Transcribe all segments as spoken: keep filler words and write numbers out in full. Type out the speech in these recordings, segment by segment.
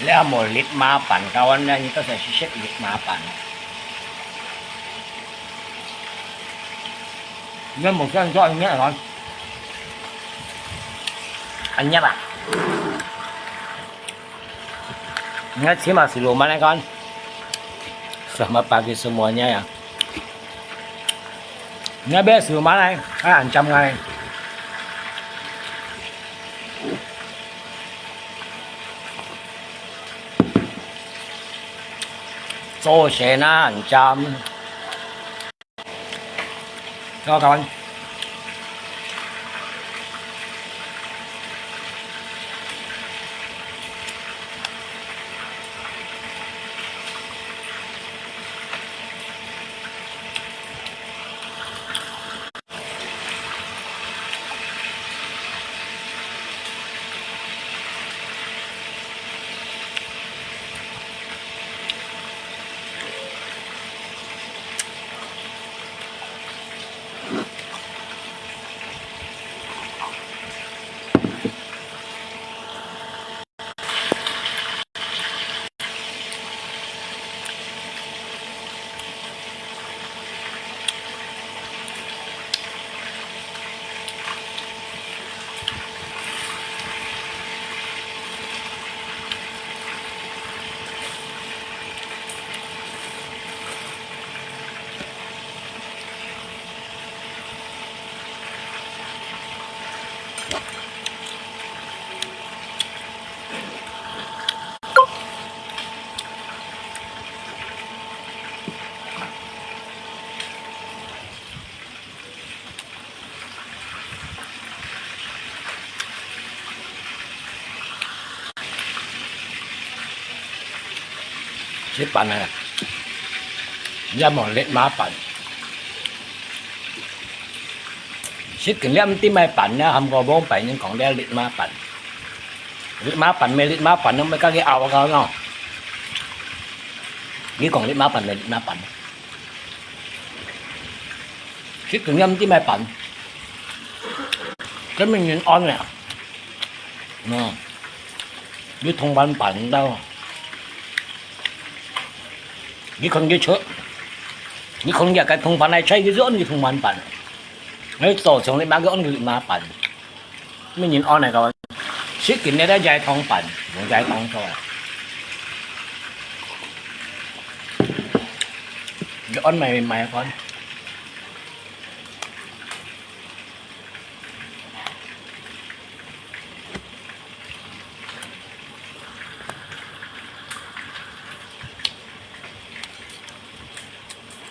你無栗麻粄，教人呢，你都係食栗麻粄。你無想做，你愛講，恁樣吧。你看起碼係羅馬來講，什麼巴基什麼呀？ 你愛食麼个？愛恁尖个。做事哪恁尖。好，講。 食粄啊，也無栗麻粄。食緊這毋知麼粄呢，還過往擺人講這栗麻粄。栗麻粄咩，栗麻粄，你毋係自家拗个喏。你講栗麻粄咩，栗麻粄。 食緊這毋知麼粄，這麼人安呢？嗯，你通粄粄到，你看佢出，你看佢个通粄來猜，佢就安佢通粄粄。你早上你買个安佢麻粄。 麼人安來个？食緊个咧，齋糖粄，用齋糖做啊。佢安買買个款。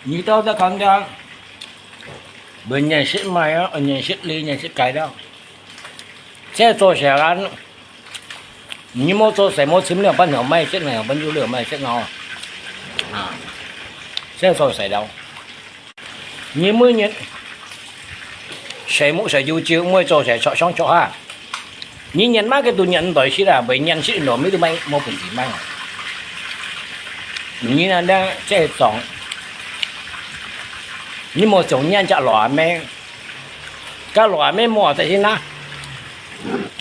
你到這看看，文言食麼个啊，文言食哩，文言食該了。這做事啊，你莫做事，莫尋了，半條賣食呢，半條了賣食哦。啊，這做事了。 你每日睡目睡朝朝，毋會做事，坐上坐下。你念麼个都念毋來食啊，會念食落尾都賣，無本事賣哦。你那那這種，你莫想念隻老阿姆，該老阿姆無得去拿，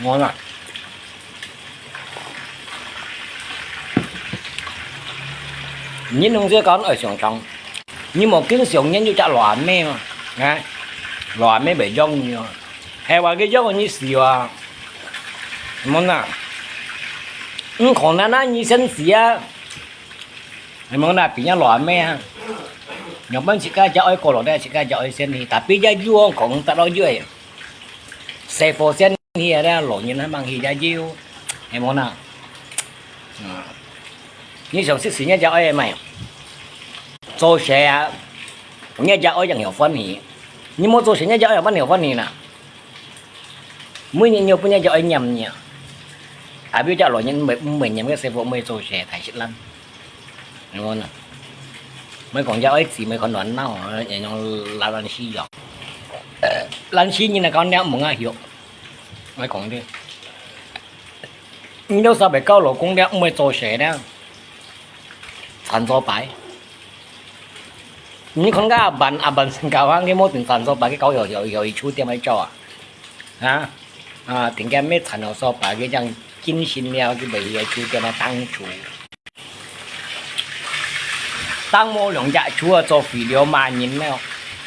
我啦。 你弄這講愛想想，你莫緊想念有隻老阿姆嘛，啊，老阿姆會養你哦，係話佢養你死啊，無啦，你可能啊，你先死啊，係無啦，變隻老阿姆啊，原本自家隻愛過落來，自家隻愛先去，tapi隻有講得落去，細伙先 去啊，老人還吂去也有，係無啦？嗯，你想食時間就愛買，做事啊，你就愛樣樣歡喜，你無做事，你就愛樣歡喜歡喜啦。每日有半日就愛念你啊，啊，比如隻老人毋會，毋會念个師傅，毋會做事，太失禮。 你看啊，莫講這愛姊妹看亂鬧啊，人用亂亂死樣。呃，亂死人來講，你毋好學。莫講這。你都稍微教老公了，毋會做事了，慘做白。你看个阿伯，阿伯身教啊，你莫等慘做白，去搞有有有一處店來做啊。啊，啊，定个咩慘做白，佢這樣精神了，佢會去个就叫佢當廚。當無兩隻廚啊，做肥料罵人了，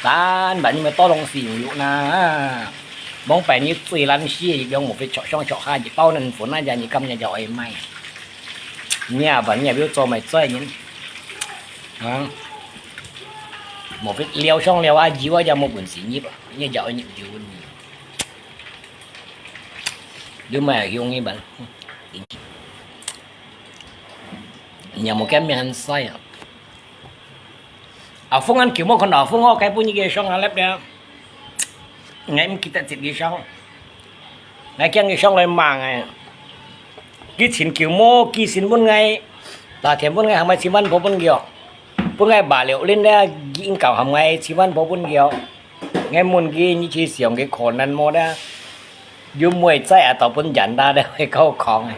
但把你們多東西有用啦。往擺你最爛死个一樣，無會著上著下，一包能分那家，你今日就愛賣。你啊，把你也不要做賣罪人。啊，無會料上料啊，油啊，也無本事入啊，你就愛入油。有賣用一般。 你有無見面很晒啊？阿峰，恁久無看到阿峰哦，該本日个相啊，粒了。𠊎毋記得接佢相，𠊎驚佢相來罵𠊎。佢前久無寄信分𠊎，那天分𠊎，喊𠊎千萬婆分佢哦，分𠊎罷了，恁呢，佢應該喊𠊎千萬婆分佢哦。 𠊎問佢，你去想佢可能無啦？又毋會在啊，到分人啦，會夠講。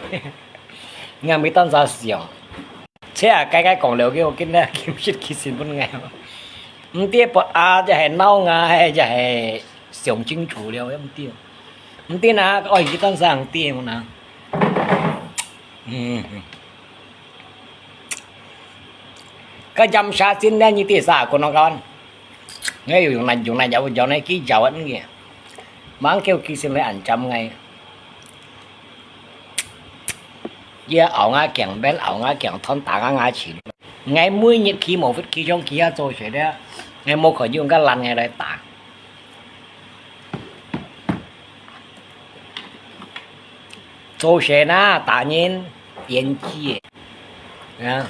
𠊎毋單淨想，這啊，該該講了，佢我今日今日寄信分𠊎。毋知發啊，就係鬧𠊎，就係想清楚了，毋知。毋知哪，愛去當上知無哪。嗯。該jam下真呢，你知啥，可能講。 𠊎有用來用來有用來去找恁个，吂叫佢先來恁針𠊎。也咬𠊎頸邊，咬𠊎頸痛，打𠊎牙齒。𠊎每日起無fit，起床起啊做事了，𠊎無可以用个爛个來打。做事哪，打人，演技。 啊，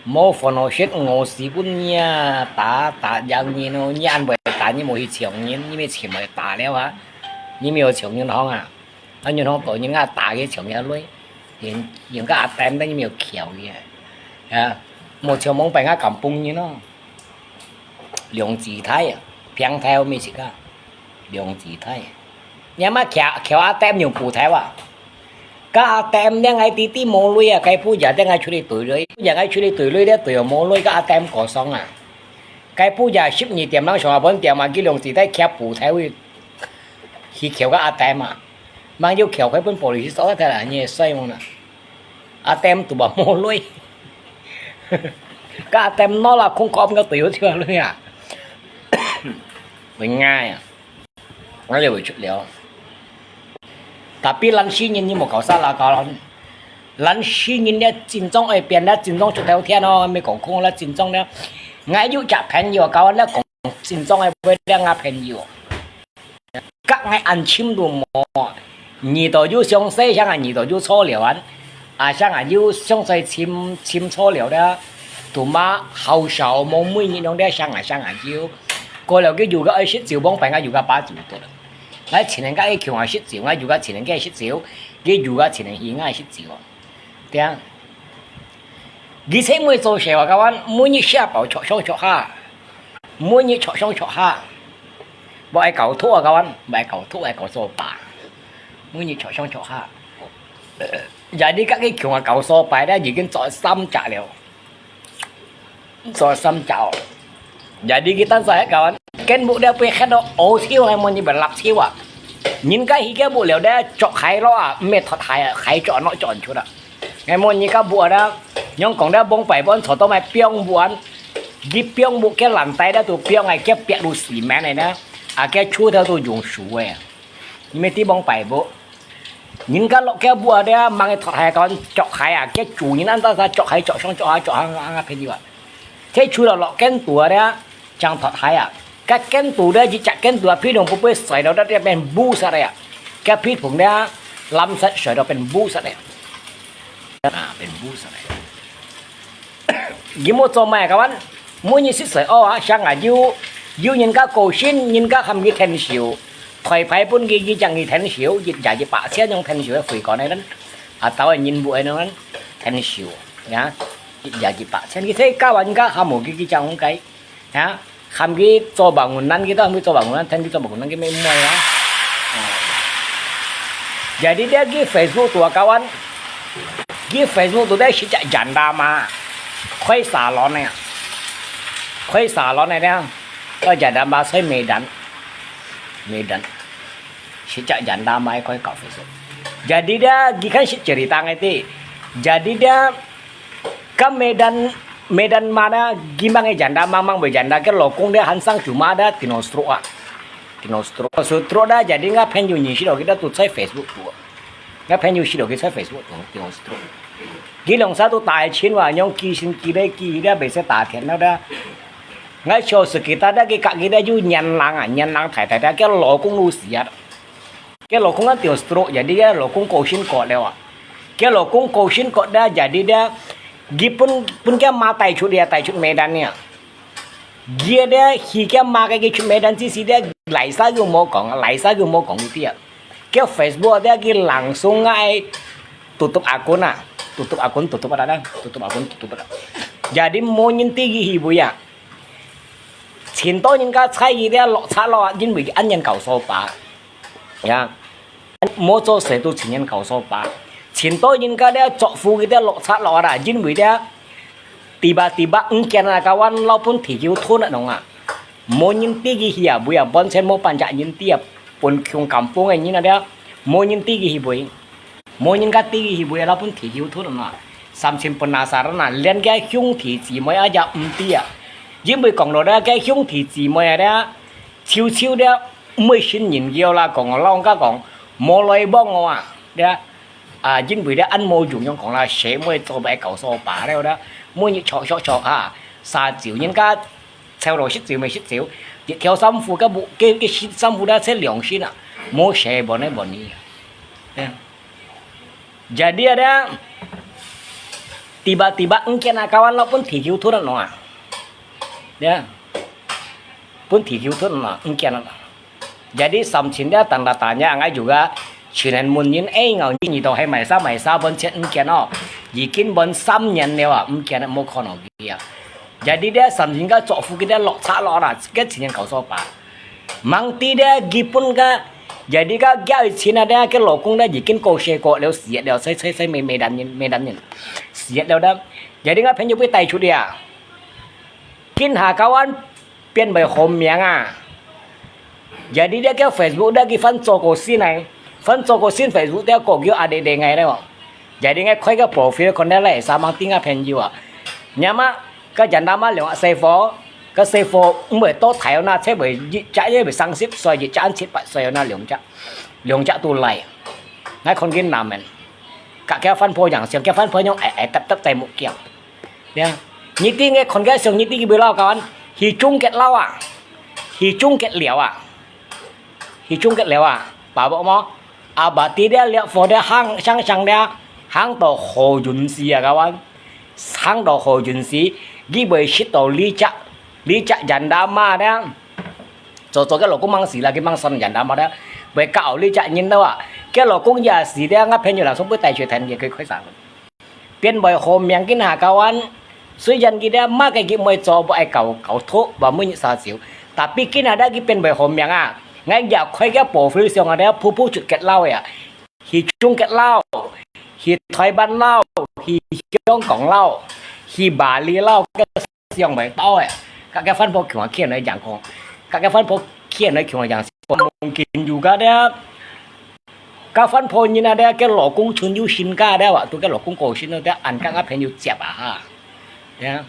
無煩惱，食餓死分你啊，打打贏人哦，你恁會打，你無去搶人，你咪搶來打了啊，你咪有搶人行啊，啊人行到人啊，打佢搶佢鐳，人人家阿蛋，你咪有巧佢啊，啊，無搶罔擺啊，敢崩人哦。 兩子大啊，平頭咩事啊？兩子大。你阿媽巧巧阿爹用布頭啊？該阿爹令𠊎弟弟無鐳啊，該布也令𠊎出去對鐳，也𠊎出去對鐳咧，對無鐳，該阿爹過爽啊。該布也十二點鐘上下班點啊，佢兩子大巧布頭去，去巧該阿爹嘛。吂有巧，該本玻璃掃得啦，你也衰忘啦。 阿爹都話無鐳。該阿爹拿啦，空殼个隊友就鐳啊。會𠊎啊，𠊎就會出了。Tapi爛死人你莫搞啥啦，搞爛。爛死人咧，真正愛變咧，真正出頭天哦，毋好講空咧，真正咧。𠊎有隻朋友，搞咧講真正个，會咧，𠊎朋友。 甲𠊎恁深都無，耳朵有相似，像𠊎耳朵有錯了啊，啊，像𠊎有相似尋尋錯了了，都嘛好笑，無每日用了，像𠊎像𠊎有。過了佢有个愛食酒，罔擺𠊎有个把酒得了。𠊎前人个愛窮啊食酒，𠊎有个前人个食酒，佢有个前人去𠊎食酒啊。 對啊。佢切每做事啊，該晚每日寫報著上著下，每日著上著下，無愛搞錯啊，該晚無愛搞錯，愛搞錯吧。每日著上著下。呃，jadi佢个窮啊，搞錯牌咧，已經做三隻了。 做三隻哦。Jadi佢單身該個，見目了被嚇到屙尿，還問你們垃圾啊。人家去个目了咧，著鞋咯啊，毋係脫鞋啊，鞋著落著出啊。還問你个目啊，用講了往擺本坐到買冰碗，佢冰碗个爛底咧都冰个，个壁都cement个呢，啊，个柱頭都用樹个。你們知往擺無？ 人家落个屋啊，吂个脫鞋講，著鞋啊，个主人恁大儕著鞋著上著下著下啊，朋友啊。這除了落跟斗啊，正脫鞋啊，个跟斗咧，一隻跟斗啊，皮筒不會摔到在這邊烏色个啊，个皮筒咧，藍色摔到變烏色个，啊，變烏色个。 佢無做麼个，每日食水哦啊，像啊有有人家高興，人家喊佢𢯭手，推牌分佢，佢正去𢯭手，一日一百千用𢯭手个回過來呢，啊，到个人物个呢，𢯭手，呀，一日一百千，佢在教人家喊無佢，佢正講該，呀。 喊佢做bangunan，佢都喊佢做bangunan，𢯭佢做bangunan，佢乜毋愛啊。哦。Jadi dia去Facebook tu啊，kawan，去Facebook tu咧，識隻janda嘛，開沙龍个，開沙龍个咧，個janda嘛，在Medan，Medan，識隻janda嘛，開搞Facebook。Jadi dia, gikan sit cerita ngai ti. Jadi dia, ka Medan, Medan mana, gimang e janda, mang mang be janda, ke lokong dia hansang cuma ada tino stroke ah. Tino stroke. Stroke dah, jadi ngai phen yu nyi sit oke dah tu cai Facebook tu. Ngai phen yu sit oke cai Facebook tu, tino stroke. Gi long sa tu tai chin wa, nyong ki sin ki le ki, dia be se ta thian dah. Ngai cho se kita dah, ki ka ki dah yu nyan lang ah, nyan lang thai thai dah, ke lokong lu siat. 个老公啊，就 stroke，jadi 个老公過身過了啊。个老公過身過了，jadi 个，佢分，分个媽帶出去啊，帶出Medan啊。佢个，佢个媽个，佢出Medan之時个，來啥又無講，來啥又無講佢啊。个Facebook个，佢langsung啊，tutup akun啊，tutup akun，tutup啊，tutup akun，tutup啊。Jadi無人知佢去位啊。 盡多人家在意个落差咯，因為恁樣搞掃把，呀，無做事都盡樣搞掃把。盡多人家咧做富个咧落差咯啦，因為咧，tiba-tiba毋見啊，kawan，老本地球吞啊弄啊，無人知佢去啊，尾啊，完全無半隻人知啊，分窮kampung个人啊咧，無人知佢去尾。 無人家知佢去尾，老本地球吞啊，三千分啊，啥人啊，連个兄弟姊妹啊也毋知啊。因為講到咧，个兄弟姊妹啊咧，悄悄咧，毋會信人个啦，講我老人家講，無來幫我啊，咧，啊，因為咧，恁無用樣講啦，誰會做白搞掃把了咧，每日吵吵吵啊，啥招人家，吵到食酒未食酒，一條衫褲，个布，个，个衫褲咧，才兩身啊，無誰幫你幫你啊。 Jadi ada tiba-tiba engken ah kawan lo pun tikiu turun no ah. Ya. Pun tikiu turun no, engken ah. Jadi samsin dia tanda tanya ngai juga, sinan mun yin eh ngau ni to hai mai sa mai sa bon chet engken oh. Jikin bon sam nyan leo ah, engken ah mo kono gi ah. Jadi dia samsin ka chok fu ki dia lok cha lo na, ke chin yang kau so pa. Mang ti dia gipun ka, jadi ka gia chin ada ke lokong dia jikin ko she ko leo siat leo sai sai sai me me dan yin, me dan yin. Siat leo da. Jadi ngai phen yu pui tai chu dia. Kin ha kawan pian bai hom miang ah. Jadi dia ke Facebook dia ki fan cho ko sin ai. Fan cho ko sin Facebook dia ko gyo ade de ngai leo. Jadi ngai khoi ke profile kon dia lai sa mang ti ngai phen yu ah. Nyama ka jan da ma leo sai fo. Ka sai fo mbai to thai na che bai ji cha ye bai sang sip soi ji cha an chit pat soi na leong cha. Leong cha tu lai. Ngai kon kin na men. Ka ke fan po yang siang ke fan po nyong ai ai tap tap tai mu kiang. Ya. Nyi ti nge kon ke siang nyi ti ki bai lau kawan. Hi chung ket lau ah. Hi chung ket liao ah. Hi chung ket liao ah. Pa bo mo. A ba ti dia liao fo dia hang sang sang dia. Hang to ho yun si ah kawan. Hang to ho yun si. Gi bai sit to li cha. Li cha jan da ma dia. Cho cho ke lokong mang si la ke mang son jan da ma dia. Bai ka li cha nyin da wa. Ke lokong ya si dia ngai phen yu la song bai tai chue than ye ke khoi sang. Pian bai hom miang kin ha kawan. Sui jan ki dia ma ke ki moi cho bo ai kau kau tho ba mui ni sa siu. Tapi kin ada ki pian bai hom miang ah. Ngai ya khoi ke po fui siang ada pu pu chut ket lau ya. Hi chung ket lau. Hi Thai ban lau. Hi Hyong Kong lau. Hi Bali lau. Ke siang bai tao ya. Ka ke fan po kiang kian lai jang kong. Ka ke fan po kian lai kiang jang. Mungkin juga dia. Ka fan po nyin ada ke lokong chun yu sin ka ada wa tu ke lokong ko sin ada an ka ngai phen yu chiap ah ha. Ya.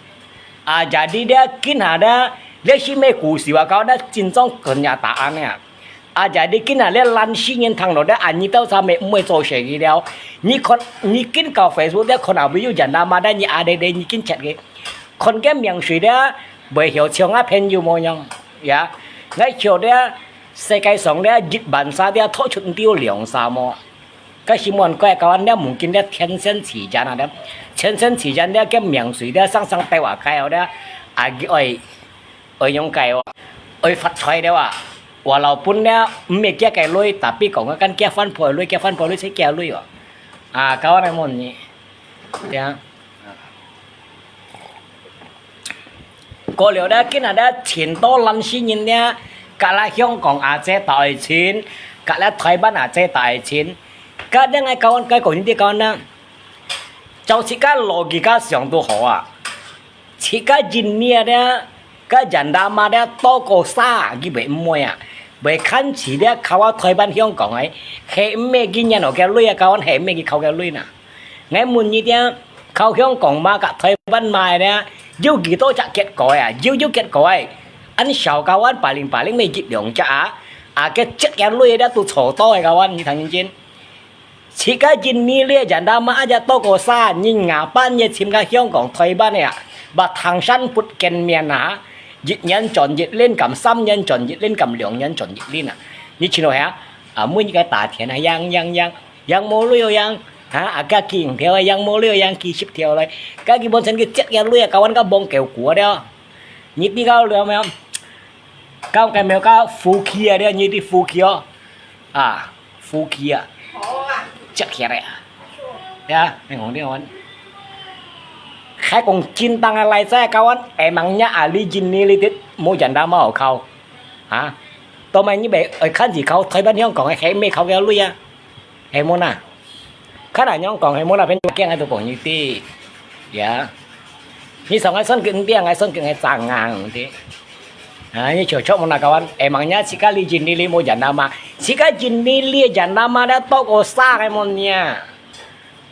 A jadi dia kin ada le si me ku si wa kau ada chin chong ken ya ta an ya. A jadi kin ada lan si nyin thang lo ada an ni tao sa me mui cho se gi liao. Ni kon ni kin kau Facebook dia kon a bai yu jan da ma da ni ade de ni kin chat ke. Kon ke miang sui dia bai hiao chiao ngai phen yu mo yang. Ya. Ngai chiao dia 世界上咧，一萬儕咧，拖出毋到兩儕無。該新聞該个人咧，mungkin咧，天生奇人啊咧，天生奇人咧，个名水咧，上上台話該哦咧，啊，佢愛，愛用該哦，愛發財了啊。Walaupun咧，毋係佢个鐳，tapi講个，跟佢番婆个鐳，佢番婆个鐳，係佢个鐳哦。啊，該个問你，對啊。 過了咧，今日咧，盡多爛死人咧，隔啦香港阿姐大錢，隔啦台灣阿姐大錢，隔咧𠊎講，𠊎講你知講啦，就自家logika想都好啊，自家人命咧，个人打罵咧，多過啥，佢會毋會啊？會看起這靠啊台灣香港个，係毋係佢年老个鐳啊，靠啊係毋係佢靠个鐳呐？𠊎問你聽，靠香港嘛，佮台灣嘛个呢，有幾多隻結果啊？有有結果个，恁少靠啊，百零百零乜一兩隻啊，啊，該隻个鐳咧都錯多个靠啊，你聽認真。 自家印尼咧，人家嘛，阿家多過三，人家半夜尋个香港、台灣个啊，把唐山不見面啊，一年轉一輪，敢三年轉一輪，敢兩年轉一輪啊。你去哪啊？啊，每日个打電啊，yang yang yang，yang無鐳yang，啊，啊，个幾條啊，yang無鐳yang，幾十條來，个基本上佢接个鐳啊，搞完个幫狗股了。你比較了沒有？搞个沒有搞福氣啊，你的福氣哦，啊，福氣啊。 接起來啊。Ya，你講對無？還講真當个來在教阮，emangnya ahli jin nili無人打嘛好靠？啊？到尾你袂愛看住靠台灣香港个，係毋係靠个鐳啊？係無呐？看人樣講，係無啦，變驚啊，都講你知。Ya。你上个算緊，你上个算緊，係正硬，對。 啊，你就著無那kawan，emangnya自家li jin nili無人打嘛？自家jin nili人打嘛，咧多過三个無呢？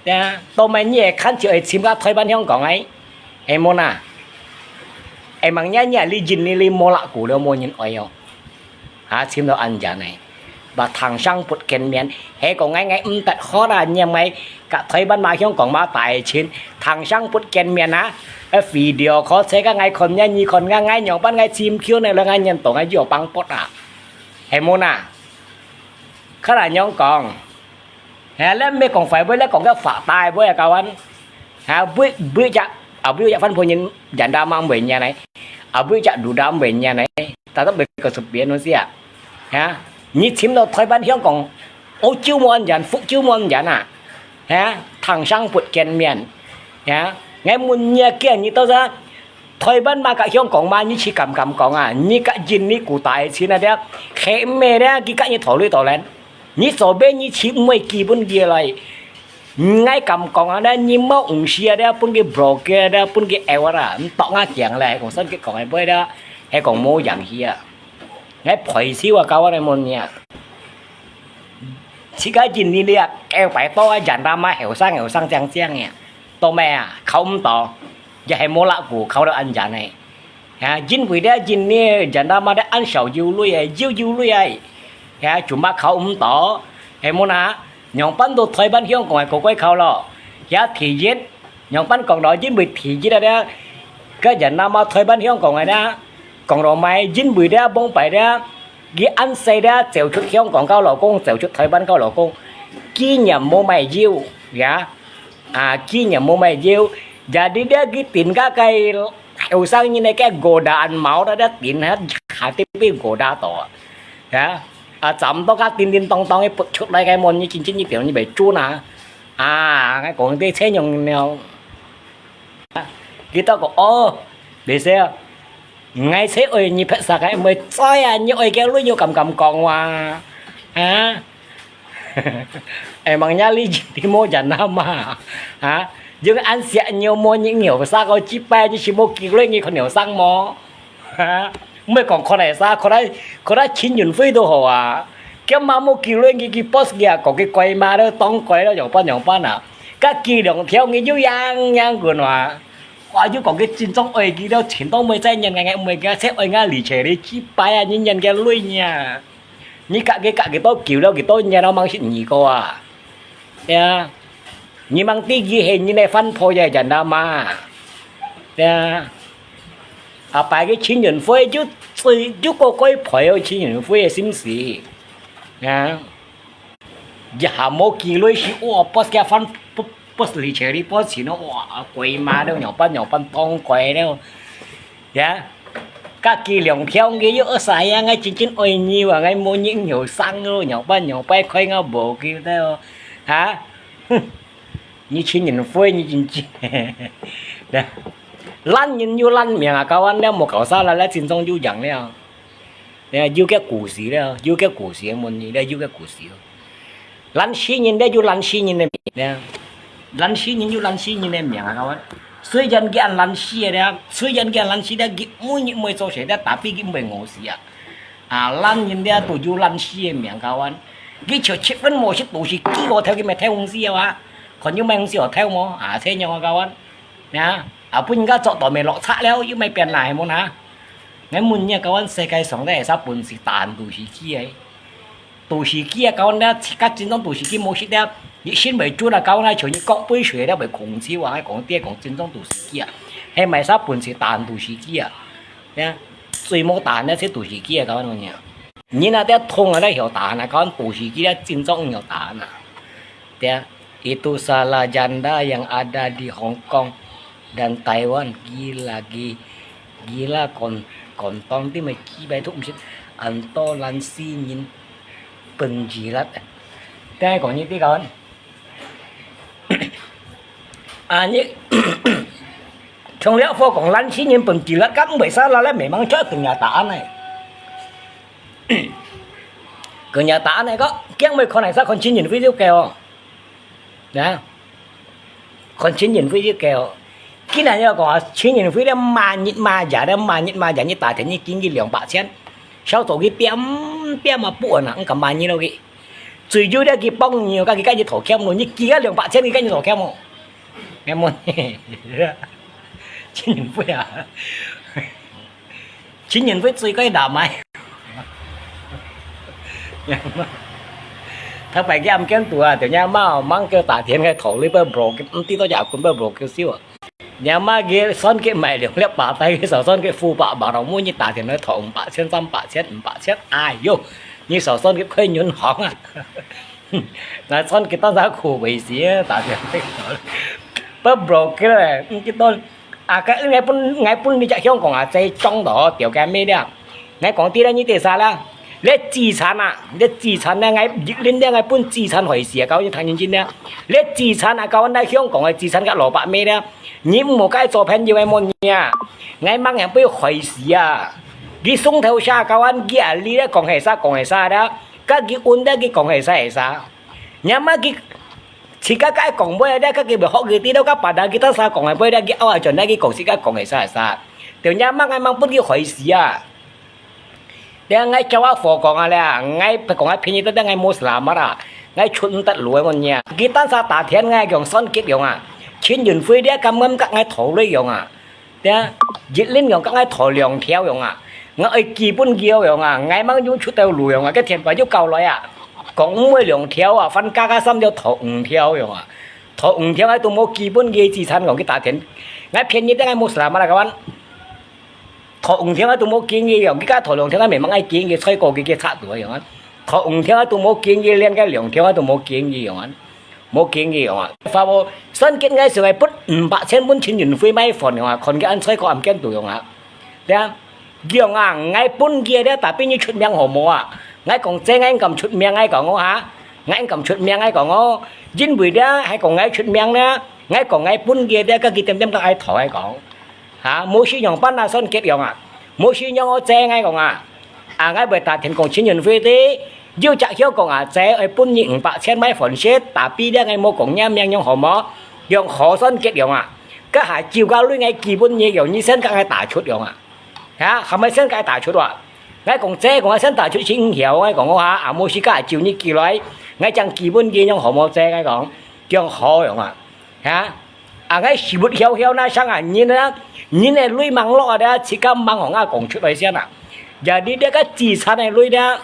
對啊，到尾你會看就會尋个台灣香港个，係無呐？Emangnya你li jin nili無laku了，無人愛哦。啊，尋到恁樣呢。 Ba tháng sau不見面，係講𠊎𠊎毋得好啦，念𠊎佮台灣嘛香港嘛大親，tháng sau不見面啊！呃，video call，自家𠊎看你，你看𠊎，𠊎仰般𠊎尋求你，兩个人當𠊎有幫助啊，係無呐？看來仰講，係，你毋係講壞話，你講个發大話啊，kawan。啊，每每隻，啊，每隻番婆人，人家嘛會念呢，啊，每隻လူ家會念呢。 Tatap會个出邊東西啊。哈，你尋到台灣香港，澳洲無恁樣，福州無恁樣啊。哈，tháng sau不見面。哈，𠊎問你啊，今日到啥？台灣嘛佮香港嘛，你去敢敢講啊？你佮印尼古大親啊，對啊，係毋係咧？佢佮你討論討論。你做咩你去毋會基本个來？ 𠊎敢講啊，你無毋係啊，你分佢broke啊，你分佢out啊，毋當啊驚咧，講真佢講个話啦，係講無影響啊。𠊎賠錢啊，教你問你啊。自家印尼啊，九百多啊，人他媽後生後生靚靚个，到尾啊，考毋到，也係無laku，考到恁樣个。 啊，因為咧，印尼人啊嘛咧，恁少有鐳个，有有鐳个，啊，做麼考毋到？係無呐？仰般到台灣香港个乖乖考咯？啊，第一，仰般講咯？因為第一啊咧，个人啊嘛，台灣香港个咧，講咯嘛，因為咧，往擺咧，佢恁細咧，走出香港交老公，走出台灣交老公，紀念無買有，啊，啊，紀念無買有，jadi咧，佢定該个 後生人个godaan mau，佢定下下底被goda到啊。啊，啊，差毋多佢叮叮當當个不出來个門，你真正一條你袂準啊。啊，𠊎講這車用了。啊，佢兜講，哦，袂使啊。𠊎車愛你別儕个，毋會載啊，你愛个鐳又敢敢講話。啊？ Emangnya li jin nili無人打嘛？啊，用恁惜你無人後生个，這擺你係無機會你看後生無？啊，毋係講看後生，看到看到陳雲輝都好啊。今嘛無機會你去boss佢啊，講佢乖嘛，都當乖咯，仰般仰般啊。該佢兩條你又樣樣个啊。哇，又講佢真正愛佢了，錢都毋會再認𠊎，𠊎毋會佢，才愛𠊎li jin nili，這擺啊，你認个鐳呢？ 你佮佢佮幾多久了，幾多年了，吂識你過啊？對啊，你吂知佢係你个番婆也人啦嘛？對啊，啊，擺个陳雲輝就最就過該陪哦，陳雲輝个心事，啊，一下無機會時，哇，boss佢番，boss li jin nili，boss錢哦，哇，貴嘛了，仰般仰般當貴了，呀。 該佢兩條个又sayang，𠊎真正愛你啊，𠊎無人後生咯，仰般仰般開𠊎無佢了，哈？哼，你陳雲輝，你真正，爛人又爛命啊，教恁了無搞啥啦，來真正又贏了，有个故事了，有个故事問你了，有个故事。 爛死人咧，有爛死人个命咧。爛死人有爛死人个命啊，各位。雖然佢恁爛死个咧，雖然佢恁爛死咧，佢每日毋會做事咧，tapi佢毋會餓死啊。啊，懶人這都有懶尸个命，教官。佢就七分無食，都係飢餓，偷佢乜偷東西啊，看有麼東西好偷無？啊，這樣啊，教官。呀，啊，分人家捉到乜落賊了，又乜變哪無哪？𠊎問你啊，教官，世界上咧，會使分食大人都市雞个？都市雞啊，教官，這自家正宗都市雞無食了，一身為主啦，教官，像你國杯水了，會空手啊，講這講正宗都市雞啊，係毋係使分食大人都市雞啊？呀，最無大人咧，係都市雞啊，教官，你啊。 你那dia痛ada hiau tahan, kawan, posisi dia cincong hiau tahan. Dia, itu salah janda yang ada di Hong Kong dan Taiwan. Gila, gi-, gila kon-, kontong ti mai kibai tu mesti anto lansi nyin penjilat. Dia kau ni ti, kawan. 啊，你，從了火講，咱新人本地啦，敢袂使啦，咱袂mang出kenyataan呢。Kenyataan呢，个，驚會看係啥，看陳雲輝就夠哦。啊，看陳雲輝就夠哦。既然要講啊，陳雲輝咧，罵日罵夜咧，罵日罵夜，你打電你經濟兩百千，小組去點點啊，不穩啊，你敢罵你落去？ 最終咧，佢幫你，甲佢甲你討欠咯，你寄个兩百千，佢甲你討欠哦。你問，陳雲輝啊，陳雲輝最該難買。頭擺佢暗間肚啊，就若媽mang佢打電話討你，不bro，毋知道也困不bro佢燒啊。 若媽佢算佢買兩粒白帶，佢就算佢付八百，然後每日打電話討五百千、三百千、五百千，哎喲，你就算佢開銀行啊！那算佢當時苦為死啊，打電話討。不bro佢咧，毋知道，啊，該𠊎分，𠊎分你隻香港啊，這裝到掉个咩了？ 𠊎講知啦，你知啥啦？這資產啊，這資產呢，𠊎一輪呢，𠊎分資產害死啊，教你聽認真呢。這資產啊，教你香港个資產个老伯姆呢，你毋好該做朋友个麼人啊？𠊎mang人分害死啊！佢送頭下，教你佢啊，你咧講係啥，講係啥啦？甲佢穩得佢講係啥係啥？若媽佢自家該講話咧，甲佢會學佢知道，甲別人佢當時講个話咧，佢拗啊轉來佢講自家講係啥係啥。就若媽𠊎mang分佢害死啊！ 這𠊎照阿佛講啊，這𠊎講啊，便宜得，這𠊎無selamat啊，𠊎出毋得路个問題啊。佢單儕打天𠊎講算計樣啊，陳雲輝這敢敢甲𠊎討論樣啊，這一輪樣甲𠊎討兩條樣啊，𠊎愛基本要樣啊，𠊎吂用出到路樣啊，該電話又搞來啊，講毋會兩條啊，番加加三條討五條樣啊，討五條𠊎都無基本个資產講佢打天，𠊎便宜得𠊎無selamat啊，kawan。 討五條啊都無經濟樣，佢甲討兩條啊，明明愛經濟，菜果佢佢拆到樣啊。討五條啊都無經濟，連該兩條啊都無經濟樣啊，無經濟樣啊。發布算計𠊎想愛分五百千分陳雲輝買飯樣啊，看佢恁菜果暗間肚樣啊。對啊，樣啊，𠊎分佢咧，tapi你出名好無啊？𠊎講真，𠊎敢出名，𠊎講哦哈，𠊎敢出名，𠊎講哦，因為咧，還講𠊎出名咧，𠊎講𠊎分佢咧，甲佢點點甲愛討，𠊎講。 哈，無信仰般啊，算計樣啊！無信仰我借𠊎講啊！啊，𠊎會打電講陳雲輝的，有隻曉講啊，借愛分你五百千買飯食，tapi咧𠊎無講若名樣好無？樣好算計樣啊！該下酒家鐳𠊎基本你樣，你先甲𠊎打出樣啊！哈，還毋先甲𠊎打出啊！𠊎講借講𠊎先打出先曉，𠊎講我哈，啊，無時間酒你寄來，𠊎正基本你樣好無借𠊎講，樣好樣啊！ 哈？啊，𠊎死活曉曉那想啊，人啊，人个鐳吂落啊，自家吂好啊講出來先啊。Jadi這个資產个鐳呢，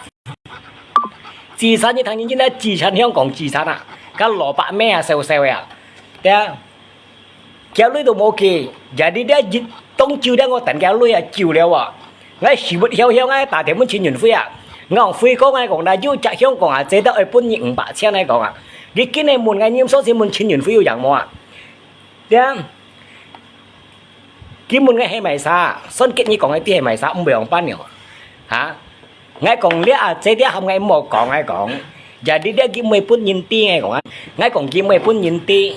資產你聽認真啊，資產香港資產啊，甲老伯姆啊，少少啊，對啊。佢鐳都無寄，jadi這一當酒咧，𠊎等佢鐳啊，酒了啊。 𠊎死活曉曉，𠊎打電問陳雲輝啊，𠊎講輝哥，𠊎講啦，有隻香港啊，借到愛分你五百千，𠊎講啊，佢今日問𠊎，你毋相信問陳雲輝有影無啊？對啊，佢問𠊎係買啥，算計你講个知係買啥，毋會用辦了，哈？𠊎講了啊，這啲含𠊎莫講，𠊎講，jadi這佢毋會分人知，𠊎講啊，𠊎講佢毋會分人知，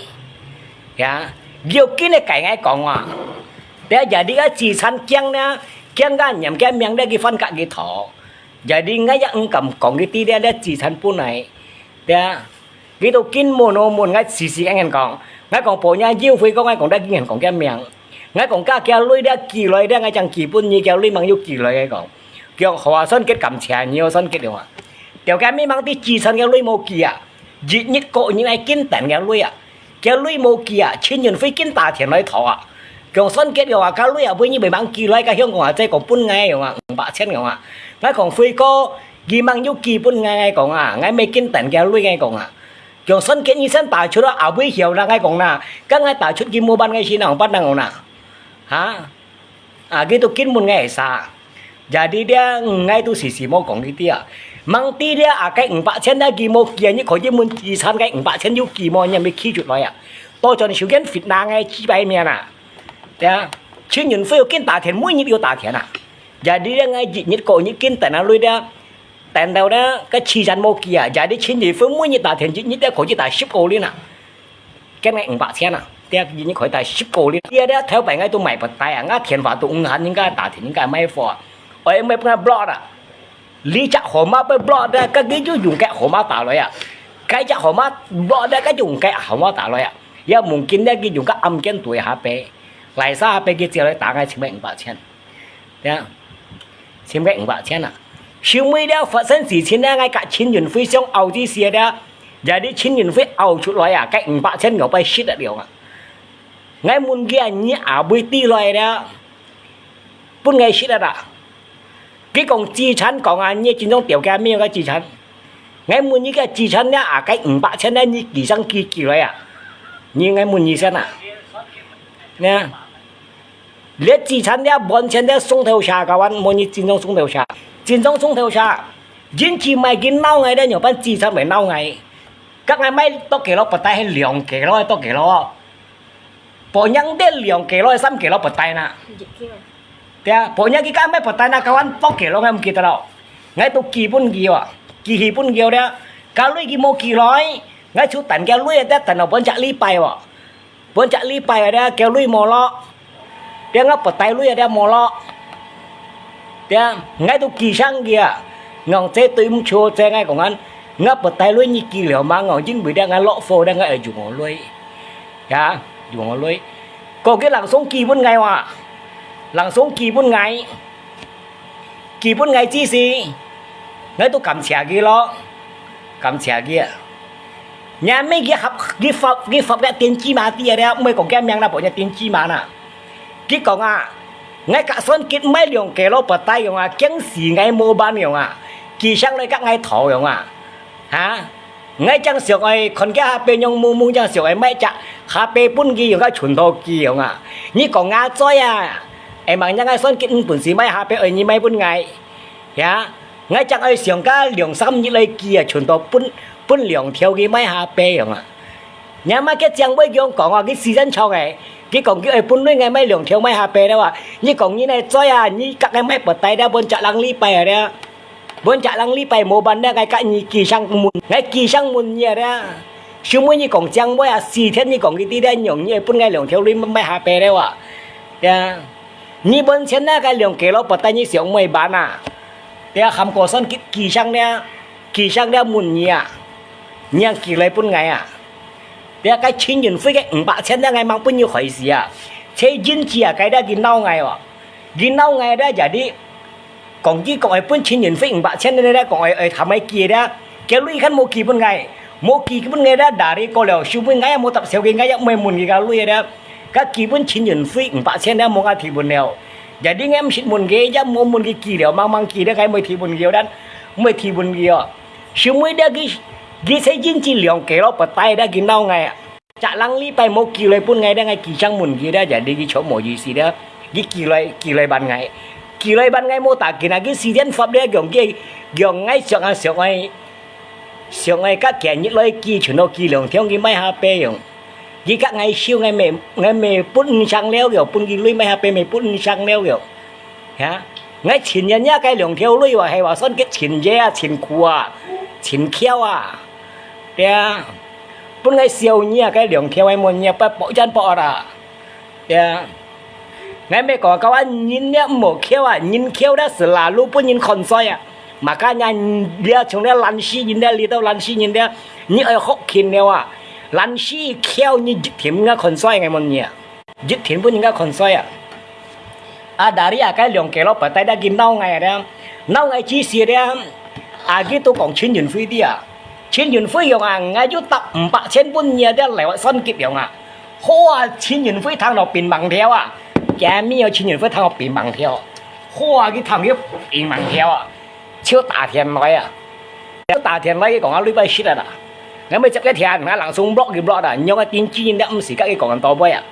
呀，要緊个該𠊎講啊，對啊，jadi个資產驚呢。 驚甲黏驚命咧，佢番甲佢討。Jadi𠊎也毋敢講佢知咧，這資產本來，對啊。佢都緊問哦問，𠊎時時恁樣講。𠊎講，無影有輝哥，𠊎講，這經人講驚命。𠊎講，甲佢鐳咧寄來咧，𠊎正寄分你，佢鐳吂有寄來，𠊎講。講好啊，算計感謝你哦，算計了啊。條街尾吂知自產个鐳無寄啊，一日過日來緊等个鐳啊，个鐳無寄啊，陳雲輝緊打電來討啊。講算計了啊，該鐳啊，尾日會吂寄來，該香港啊，再講分𠊎用啊，五百千用啊。𠊎講輝哥，佢吂有寄分𠊎，𠊎講啊，𠊎乜緊等个鐳，𠊎講啊。講算計你先打出啊，阿尾曉啦，𠊎講啦，該𠊎打出佢無辦个事，哪有辦法講啦？哈？ 啊，佢都根本个係啥？Jadi這𠊎都時時無講佢知啊。吂知這啊，該五百千這佢無寄啊，你可以問自產該五百千有寄無，你還吂寄出來啊。倒轉手間fitnah𠊎幾百面啊。對啊，陳雲輝有緊打電，每日有打電啊。Jadi這𠊎一日過日緊等啊，累這，等到這，該自產無寄啊。Jadi陳雲輝每日打電，一日這可以打十個輪啊。 該𠊎五百千啊，這一日可以打十個輪。這這頭擺𠊎都買不帶啊，𠊎電話都毋還，人家打電，人家買貨啊。愛買分𠊎block啊。這隻號碼分block啊，該佢就用該號碼打來啊。該隻號碼block啊，該就用該號碼打來啊。也mungkin這佢用該案件對下背，來啥下背佢借來打𠊎，請𠊎五百千。 呀，尋該五百千啊。收尾了發生事情了，𠊎甲陳雲輝相拗之時了，jadi陳雲輝拗出來啊，該五百千仰般失得了啊。𠊎問佢啊，你阿妹知來了，分𠊎失得啊。佢講資產講啊，你真正條件沒有个資產。𠊎問你个資產了啊，該五百千了，你寄上寄寄來啊？你𠊎問你先啊。呢？ 這資產這完全這送頭下，kawan，無你真正送頭下。真正送頭下，因為買佢鬧𠊎這，仰般資產會鬧𠊎？甲𠊎買多幾多不帶，係兩幾多多幾多哦。Pokoknya這兩幾多、三幾多不帶呐。對啊，pokoknya佢甲買不帶呐，kawan，多幾多𠊎毋記得了。𠊎都寄分佢哦，寄去分佢了，該鐳佢無寄來，𠊎就等該鐳，等到半隻禮拜哦。 半隻禮拜了，該鐳無落。這𠊎不帶鐳了，這無落。這𠊎都寄上去啊。𠊎這對毋住，這𠊎講啊，𠊎不帶鐳你寄了嘛，𠊎因為這𠊎落貨，這𠊎愛用我鐳。呀，用我鐳。過去人送寄分𠊎哇，人送寄分𠊎。 寄分𠊎之時，𠊎都感謝佢咯，感謝佢啊。若乜佢合，佢發，佢發个電子碼知啊，這毋係講佢名啦，pokoknya電子碼啦。佢講啊，𠊎甲算計買兩幾多不帶用啊，驚死𠊎無辦用啊，寄上來甲𠊎討用啊，哈？ 𠊎正想愛看佢下背仰濛濛，正想愛買隻下背分佢用，該存到佢用啊。你講𠊎嘴啊，會吂讓𠊎算計毋本事買下背，愛你買分𠊎。呀，𠊎正愛想該兩三日來寄啊，存到分，分兩條佢買下背用啊。若嘛佢正會樣講啊，佢時間長誒，佢講佢愛分鐳𠊎買兩條買下背了啊。你講你呢嘴啊，你甲𠊎買不帶了，分隻零禮拜啊了。 分隻零禮拜無辦了，𠊎甲你寄上門，𠊎寄上門你啊！收尾你講正話啊，四天你講佢知了，用你分𠊎兩條鐳買下背了啊！呀，你分錢了，該兩幾多不帶你想愛辦啊？呀，喊過算寄，寄上了，寄上了問你啊，你正寄來分𠊎啊！呀，該陳雲輝个五百千了，𠊎吂分你害死啊！這因子啊，該了佢鬧𠊎哦！ 佢鬧𠊎了，jadi講佢講愛分陳雲輝五百千了，講愛，愛談愛寄了，該鐳還無寄分𠊎，無寄分𠊎了，dari過了，收尾𠊎也無搭銷佢，𠊎也毋會問佢个鐳了，該寄分陳雲輝五百千了，無𠊎提分了。Jadi𠊎毋識問佢，也無問佢寄了，吂吂寄了，𠊎毋會提分佢了，毋會提分佢哦。收尾了佢，佢這因子兩幾多不帶了，佢鬧𠊎啊。 隻零禮拜無寄來分𠊎了，𠊎寄上門佢了，jadi佢就無意思了。佢寄來，寄來還𠊎，寄來還𠊎無打緊啊！佢時間發了，用佢，用𠊎想啊想愛，想愛甲今日來寄，存到寄兩條佢買下背用。佢甲𠊎收，𠊎乜，𠊎乜分毋上了个，分佢鐳買下背乜分毋上了个。 呀，𠊎陳雲輝該兩條鐳啊，係話算計陳雲輝啊，陳酷啊，陳翹啊，對啊。分𠊎笑你啊，該兩條个問你啊，不，不，真不啦，對啊。𠊎乜講，講啊，人了毋好翹啊，人翹了selalu分人看衰啊。Makanya這像這懶尸人了，這兜懶尸人了，你愛學勤了啊。懶尸翹，你一定分人看衰，𠊎問你啊。 一定分人家看衰啊！啊，dari啊，該兩幾多不帶了佢鬧𠊎啊！摎𠊎指示了，啊，佢都講陳雲輝个啊。陳雲輝樣啊，𠊎就搭五百千分你啊，這來算計樣啊。好啊，陳雲輝聽到變盲條啊，今晡日陳雲輝聽到變盲條。好啊，佢聽到變盲條啊，就打電來啊。就打電來，佢講啊，你拜識啊啦。 𠊎乜接个電，𠊎langsung block佢block啊，仰个經紀人這毋使佮佢講到尾啊。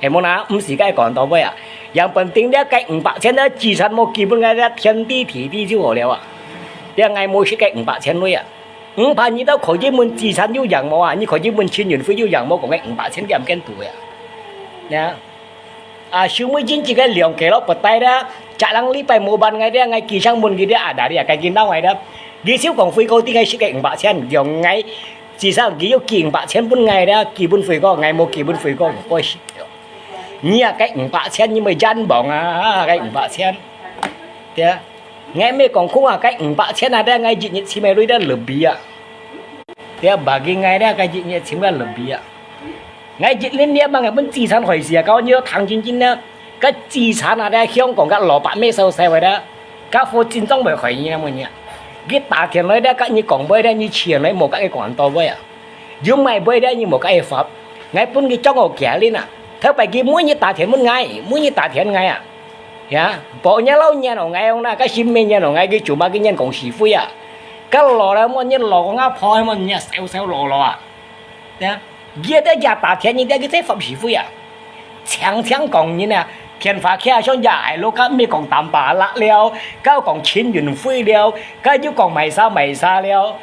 係無啦，毋使佮佢講到尾啊。Yang penting這个五百千个資產無寄分𠊎，這天地地地就好了啊。這𠊎無識个五百千鐳啊。五百你都可以問資產有影無啊？你可以問陳雲輝有影無？講个五百千佢毋肯賭个啊。呀。 啊，收尾真正个兩個咯，不帶啦。Cak lang禮拜無辦，𠊎這，𠊎寄信問佢這，啊，哪裡啊，該佢鬧𠊎這。佢就講輝哥，你該識个五百千，用𠊎至少佢有寄五百千分𠊎這，寄分輝哥，𠊎無寄分輝哥，𠊎死了。你啊，該五百千你莫冤枉啊，該五百千。對啊，𠊎乜講空啊，該五百千啊，這𠊎一日尋个鐳這lebih啊。對啊，bagi𠊎這，該一日尋个lebih啊。 𠊎一年了，吂个分資產害死啊！搞你聽真真啊，該資產啊，在香港个老闆乜燒燒个啦，該貨真正會害你啊，麼个啊？佢打電來咧，佮你講話咧，你錢來無佮佢講到位啊？有買賣咧，你無佮佢發，𠊎分佢將我寄恁啊！頭擺佢每日打電問𠊎，每日打電𠊎啊！呀，無日老年哦，𠊎用啦，該心面年哦，𠊎佢做麼个年講是非啊？該老了，麼日老講啊，婆麼日燒燒老老啊！ 呀，佢在家打天，你在佢在發是非啊？常常講人啊，電話kia上也係咯，該乜講Tampalak了，該講陳雲輝了，該又講買啥買啥了。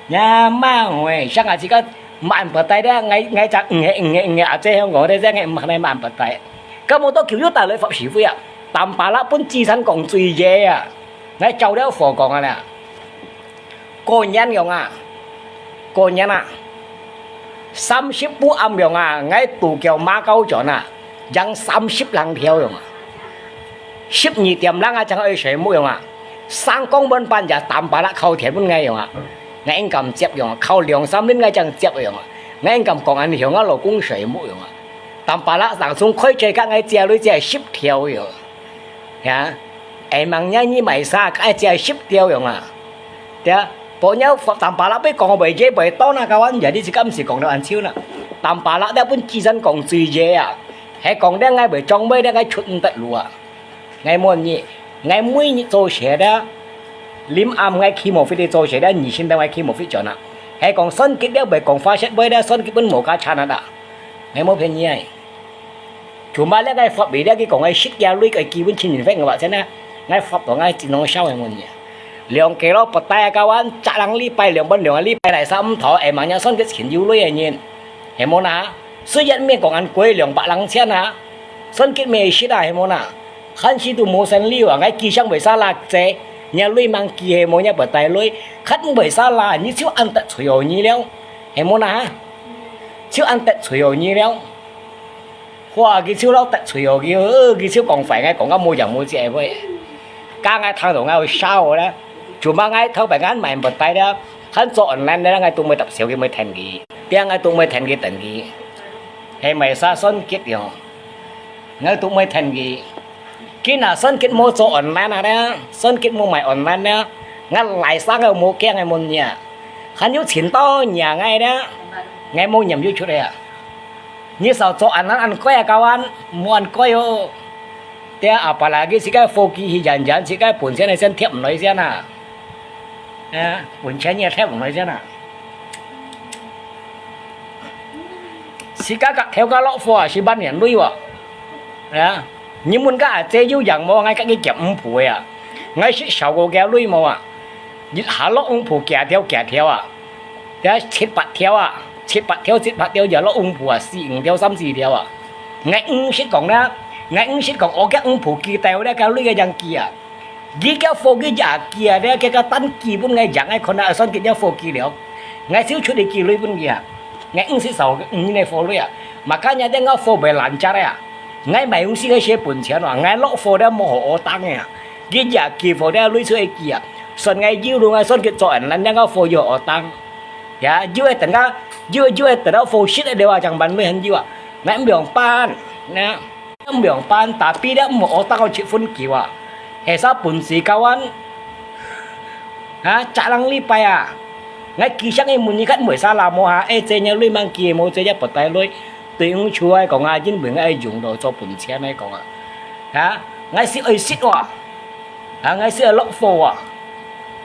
呀，媽喂，像啊，自家萬不帶的，𠊎，𠊎隻，嗯，嗯，嗯，阿姐香港的，這个毋係萬不帶。該無多久又打來發是非啊，Tampalak分資產講最夜啊，𠊎走了火講啊啦。 過年樣啊，過年啊，三十不暗樣啊，𠊎都叫馬高轉啊，ยัง三十零條樣啊。十二點零啊，正愛睡目樣啊，三更半半也Tampalak敲電問𠊎樣啊，𠊎應該毋接樣啊，敲兩三輪𠊎正接樣啊，𠊎應該講恁樣啊，老公睡目樣啊，Tampalak langsung開嘴佮𠊎借鐳借十條樣啊。 呀，哎，吂呀，你買啥，該借十條樣啊？對啊，無你Tampalak會講袂夜袂到那，kawan，jadi自家毋使講到恁臭啦。Tampalak這分資產講最夜啊，係講這𠊎會裝尾這𠊎出毋得路啊。𠊎問你，𠊎每日做事這，臨暗𠊎起毛飛的做事這，你先等𠊎起毛飛轉啊。係講算計這會講花式尾這，算計分無加錢啊啦。𠊎無騙你啊。 Cuma這𠊎發尾這，佢講𠊎識佢鐳个基本情形，𠊎話真啊，𠊎發到𠊎真好笑个問題。兩個咯，不帶啊，kawan，隻人禮拜兩本，兩個禮拜來三套，哎，吂人算計錢有鐳个人，係無啦？雖然免講恁貴，兩百零千啊，算計乜識啊，係無啦？還係都無生理啊，𠊎寄信會使啦，姐，你鐳吂寄係無，你不帶鐳，看會使啦，你就恁得罪哦你了，係無啦？就恁得罪哦你了。 哇，佢就老得罪哦，佢，呃，佢就講壞，𠊎講到無影無跡个話。該𠊎聽到𠊎會笑哦咧，cuma𠊎頭擺𠊎買不帶咧，還做online咧，𠊎都無搭手，佢無聽佢，變𠊎都無聽佢等佢，係買啥算計哦，𠊎都無聽佢。佢那算計無做online啊咧，算計無買online咧，𠊎來生个無驚个問題啊，還有錢到贏个咧，𠊎無念有出來啊。 你少做恁難恁貴啊，kawan，莫恁貴哦。對啊，apalagi自家科技去演演，自家本錢个先貼毋來先啊。啊，本錢也貼毋來先啊。自家个頭家落貨啊，是萬元鐳哦。啊，你問个阿姐有贏無？𠊎佮佢夾五步个啊，𠊎識少過佢鐳無啊？一下落五步幾條幾條啊？ 呀，七八條啊，七八條，七八條也落五步啊，四五條，三四條啊。𠊎毋識講啦，𠊎毋識講，𠊎个五步寄到咧，該鐳个樣寄啊。佢个貨佢也寄啊，咧，佢个單寄分𠊎樣，𠊎看啊，算佢个貨寄了。𠊎就出去寄鐳分佢啊。𠊎毋識少，五年个貨鐳啊。Makanya咧，𠊎貨袂爛價个啊。𠊎買東西个些本錢啊，𠊎落貨咧，無好惡當个啊。佢也寄貨咧，鐳出去寄啊。算𠊎有路，𠊎算佢做人，咱兩个貨有惡當。 呀，有个等下，有个，有个等下，貨色个了啊，正慢慢很有啊。那毋用辦，那毋用辦，tapi咧，毋好當个七分九啊。係啥本事高安？哈，十零禮拜啊，𠊎寄上去問你看為啥啦無哈？哎，這樣鐳吂寄無，這隻不帶鐳，對毋住啊講啊，因為𠊎用到做本錢來講啊。哈，𠊎係愛食哇，哈，𠊎係愛落貨哇。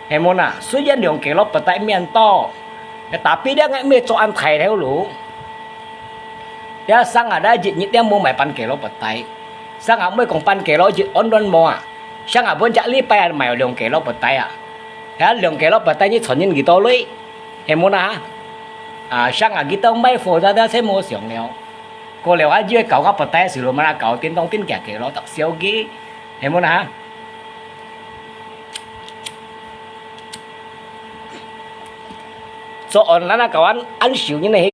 係無呐？雖然兩個落不帶面到，tapi了𠊎毋係做恁大條路。這生啊，這一日了無賣半個落不帶，生啊，毋係講半個落一安亂無啊？ 像啊，本隻禮拜啊，賣兩個落不帶啊。啊，兩個落不帶，你賺人幾多鐳？係無啦？啊，像啊，佢兜賣貨，大家先無想了。過了啊，以為搞个不帶，是咯嘛，搞叮當叮，幾個落，得少个，係無啦？ 做online啊，搞恁，恁少人个，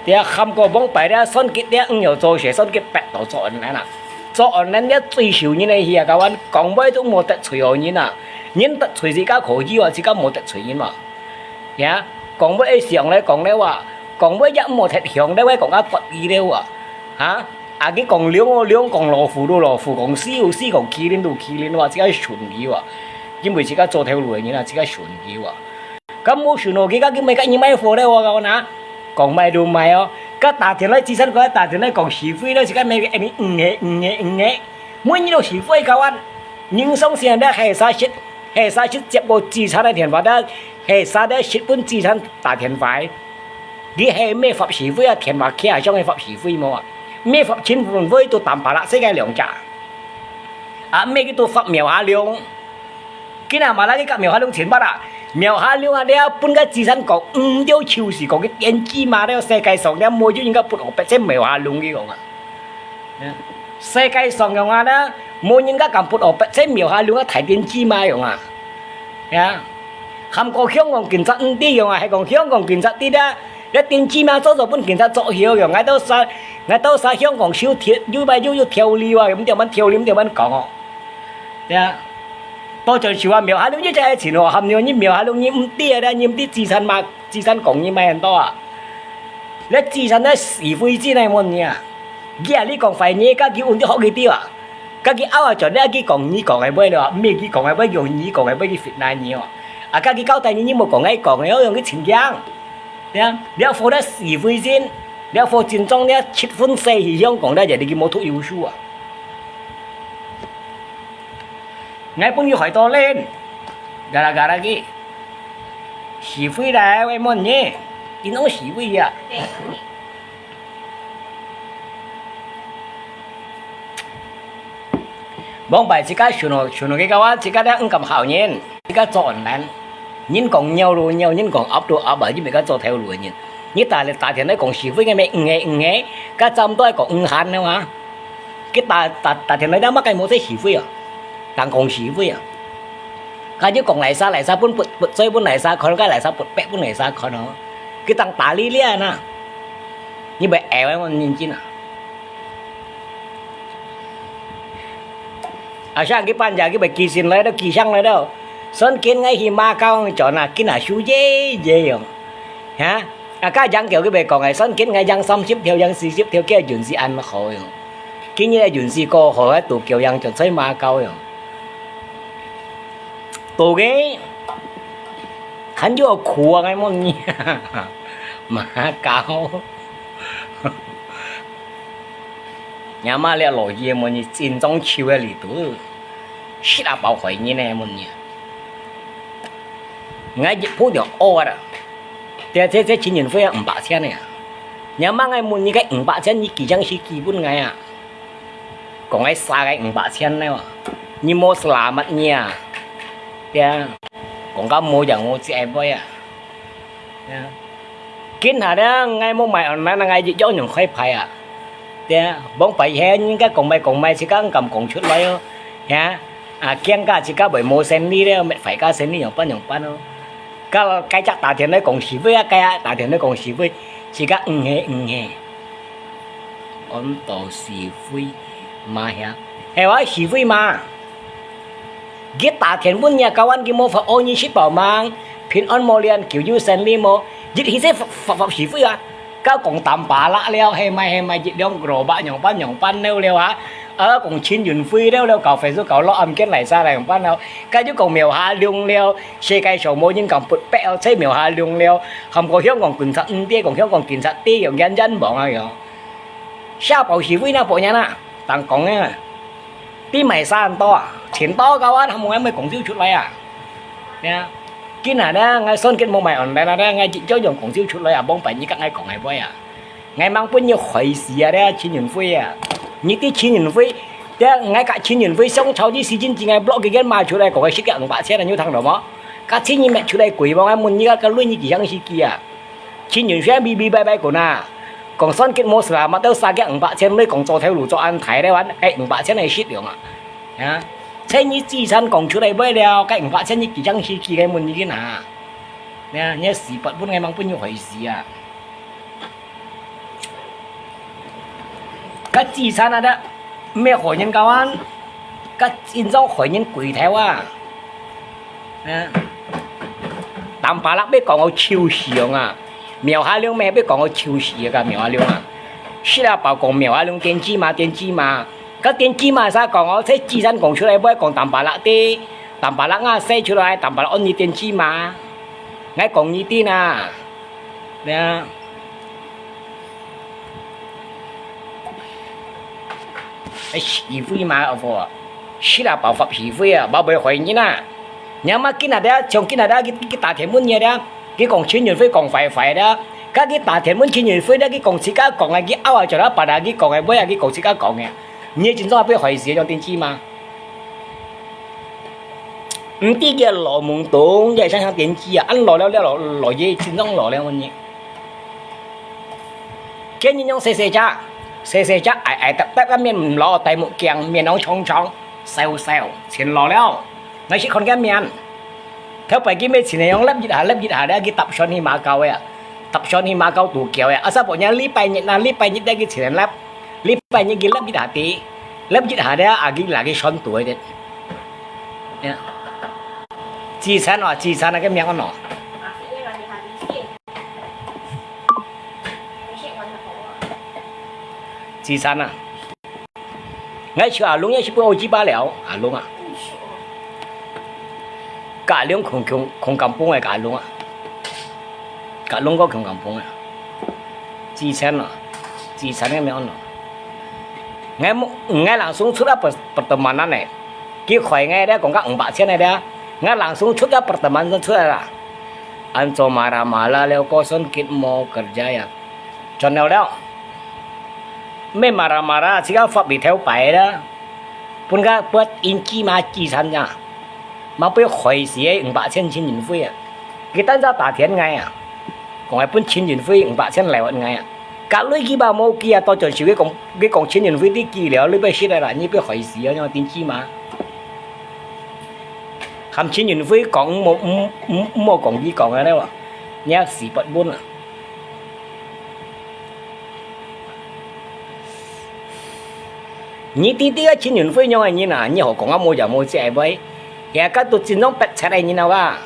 這下喊過往擺這算計這毋曉做事，算計逼到做online啊。做online這最少人个去啊，搞恁講話都無得罪好人啊。人得罪自家可以啊，自家無得罪人嘛。呀，講話愛想來講了啊，講話也無忒響了，講啊不義了啊。哈？啊，佢講龍哦龍，講老虎都老虎，講獅哦獅，講麒麟都麒麟啊，自家順佢啊。因為自家做頭路个人啊，自家順佢啊。 該無想到佢，該佢賣，該你賣貨了，我講哪？講賣就賣哦。該打電話，資產，該打電話講是非了，自家賣个，哎，你，嗯，嘿，嗯，嘿，嗯，嘿。每日都是非，搞恁。人生先得，係啥食，係啥食接過資產个電話，得，係啥得食本資產打電話。你係咩發是非啊？電話卡上係發是非無啊？咩發清分非都淡白啦，世界兩隻。啊，咩佢都發秒下量。 今日嘛，來去甲廟下龍請法啊！廟下龍啊，了分个資產講，毋對，就是講个電子嘛，了世界上了無有人家不學白，這廟下龍个講啊。世界上用啊，了無人家敢不學白，這廟下龍啊，大電子嘛用啊。呀，喊過香港警察毋知用啊，係講香港警察知啦，了電子嘛早早分警察捉曉用，𠊎兜儕，𠊎兜儕香港修條，又歹又有條例啊，毋知麼條例，毋知麼講哦。 呀，到陣時啊，廟下龍一隻愛錢哦，喊你廟下龍你毋知啊，你毋知資產嘛，資產講你買很多啊。你資產呢是非之內問你啊，佢啊你講壞你，家己穩定學佢知啊，家己拗啊轉你，佢講你講个話了，毋係佢講个話，用你講个話去fitnah你哦。啊，家己交代你，你無講，𠊎講个，用佢情況。呀，你要服得是非先，你要服真正，你要七分四去香港，你就你無讀有書啊。 𠊎分佢害到恁，gara-gara佢。是非來，會問你，佢攏是非啊。往擺自家想哦，想哦，佢講話，自家咧毋敢好人，自家做難。人講鳥就鳥，人講鴨就鴨啊，你毋係自家做頭路个人。你打，打電話講是非个咩？毋係，毋係，該差毋多係講毋閒个嘛。 佢打，打，打電話了，麼个無在是非啊？當講是非啊？佢就講哪儕，哪儕分，分，分，所以分哪儕看，該哪儕分，分哪儕看哦。佢當打你了啊，你袂曉啊，我認真啊。啊，像佢半夜，佢袂寄信來了，寄箱來了。算見𠊎去馬交轉啊，佢那輸耶耶哦。哈？ 啊，該樣叫佢袂講个，算見𠊎樣三十條，樣四十條，佢運勢恁好喲。今日个運勢過好，還都叫樣就在馬交喲。到个，還有苦啊，𠊎問你，馬交。若媽這老爺問你，真正手个裡肚，食啊飽害人呢，問你。 𠊎一鋪就屙啦。這，這，這情人費啊，五百千呢。若媽，𠊎問你个五百千，你幾張是寄分𠊎啊？講𠊎煞个五百千呢，你無selamat你啊？對啊，講到無樣，𠊎只愛買啊。對啊。 今下咧，𠊎無賣online，𠊎一樣用開牌啊。對啊，往擺係人家講賣講賣，自家毋敢講出來哦。呀，啊，驚家自家會無生理咧，滅壞家生理，樣般樣般哦。該，該隻打電話講是非啊，該隻打電話講是非，自家毋係毋係。安到是非嘛呀，係話是非嘛。 佢打電話你啊，交關佢無發，哦，你食飽吂？平安無？你恁久有生理無？一起先發，發，發是非啊！該講淡白啦了，係賣，係賣，一兩個蘿蔔，樣般，樣般了了啊！啊，講陳雲輝了了，搞Facebook搞到暗間來晒來，仰般了？該就講苗下龍了，世界上無人敢不白哦，在苗下龍了，還過香港警察毋對，講香港警察對，仰冤冤枉啊，仰。下寶是為那寶人啊，當講啊，你買衫多啊，錢多高啊，還無愛講就出來啊，呀。 今下呢，𠊎算計無賣online啦，𠊎就用講笑出來啊，望擺你甲𠊎講个話啊。𠊎吂分你害死啊，這陳雲輝啊！你知陳雲輝，這𠊎甲陳雲輝相吵，你時間之外block佢个嘛出來，講个十个五百千啊，你有聽到無？甲千二搣出來貴無？𠊎問你个，該鐳你幾樣時機啊？陳雲輝嗶嗶拜拜講啊，講算計無事啦，嘛都三个五百千，你講做頭路做恁大咧，還該五百千係食用啊？ 啊，在你資產講出來話了，該五百千你幾張時機个問你去拿？啊，你死不分个吂分你害死啊！該資產啊，這毋係害人教官，該真正害人鬼頭啊！啊，坦白啦，愛講个就是樣啊，苗下龍咩，愛講个就是个苗下龍啊，食啊飽講苗下龍電子碼，電子碼。 該電子碼儕講哦，在資產講出來，毋好講坦白啦，對，坦白啦，𠊎寫出來，坦白啦，安你電子碼，𠊎講你知啊，對啊。哎，是非嘛，阿婆，是啦，爆發是非啊，無會害人啊。你阿媽今仔日，像今仔日，佢，佢打電問你啊，佢講陳雲輝講壞壞的，該佢打電問陳雲輝的，佢講自家講个，佢拗啊，就那把啊，佢講个，尾啊，佢講自家講个。 你真正會害死，用電子碼。毋知佢老懵懂，也想想電子啊，恁老了了，老，老爺真正老了，問你。今日用細細隻，細細隻，矮矮搭搭个面毋老，戴目鏡，面容長長，瘦瘦，全老了。 𠊎識看佢面。頭擺佢乜前樣粒一下粒一下咧，佢搭船去馬交个啊，搭船去馬交渡橋个啊，啊，煞無呢，禮拜日啊，禮拜日咧佢前粒，禮拜日佢粒一下地，粒一下咧，啊，佢拿佢船渡个。呀，自殘哦，自殘啊，个名哦。自殘啊。 𠊎就阿龍也係分我雞巴了，阿龍啊。甲龍空，空，空間崩个甲龍啊。甲龍个空間崩啊。之前啊，之前个咩安咯。𠊎無，𠊎langsung出啊，pertemanan呢。佢害𠊎咧，講甲五百千个咧，𠊎langsung出啊，pertemanan出來啦。安做marah-marah了，kosong kit mo kerja ya。轉了了。 乜marah-marah，自家發脾頭擺啦，分个不應該嘛資產呀，嘛被害死个五百千陳雲輝啊！佢單隻打電𠊎啊，講愛分陳雲輝五百千來還𠊎啊！甲鐳佢嘛無寄啊，到轉時佢講，佢講陳雲輝你寄了，你被失禮啦，你被害死啊，你知嘛？含陳雲輝講，莫，莫，莫，莫講佢講个了啊，你也死不穩啊！ 你知知个陳雲輝樣个人啊，你好講啊，無影無跡个喂。也甲都真正白賊个人啊哇。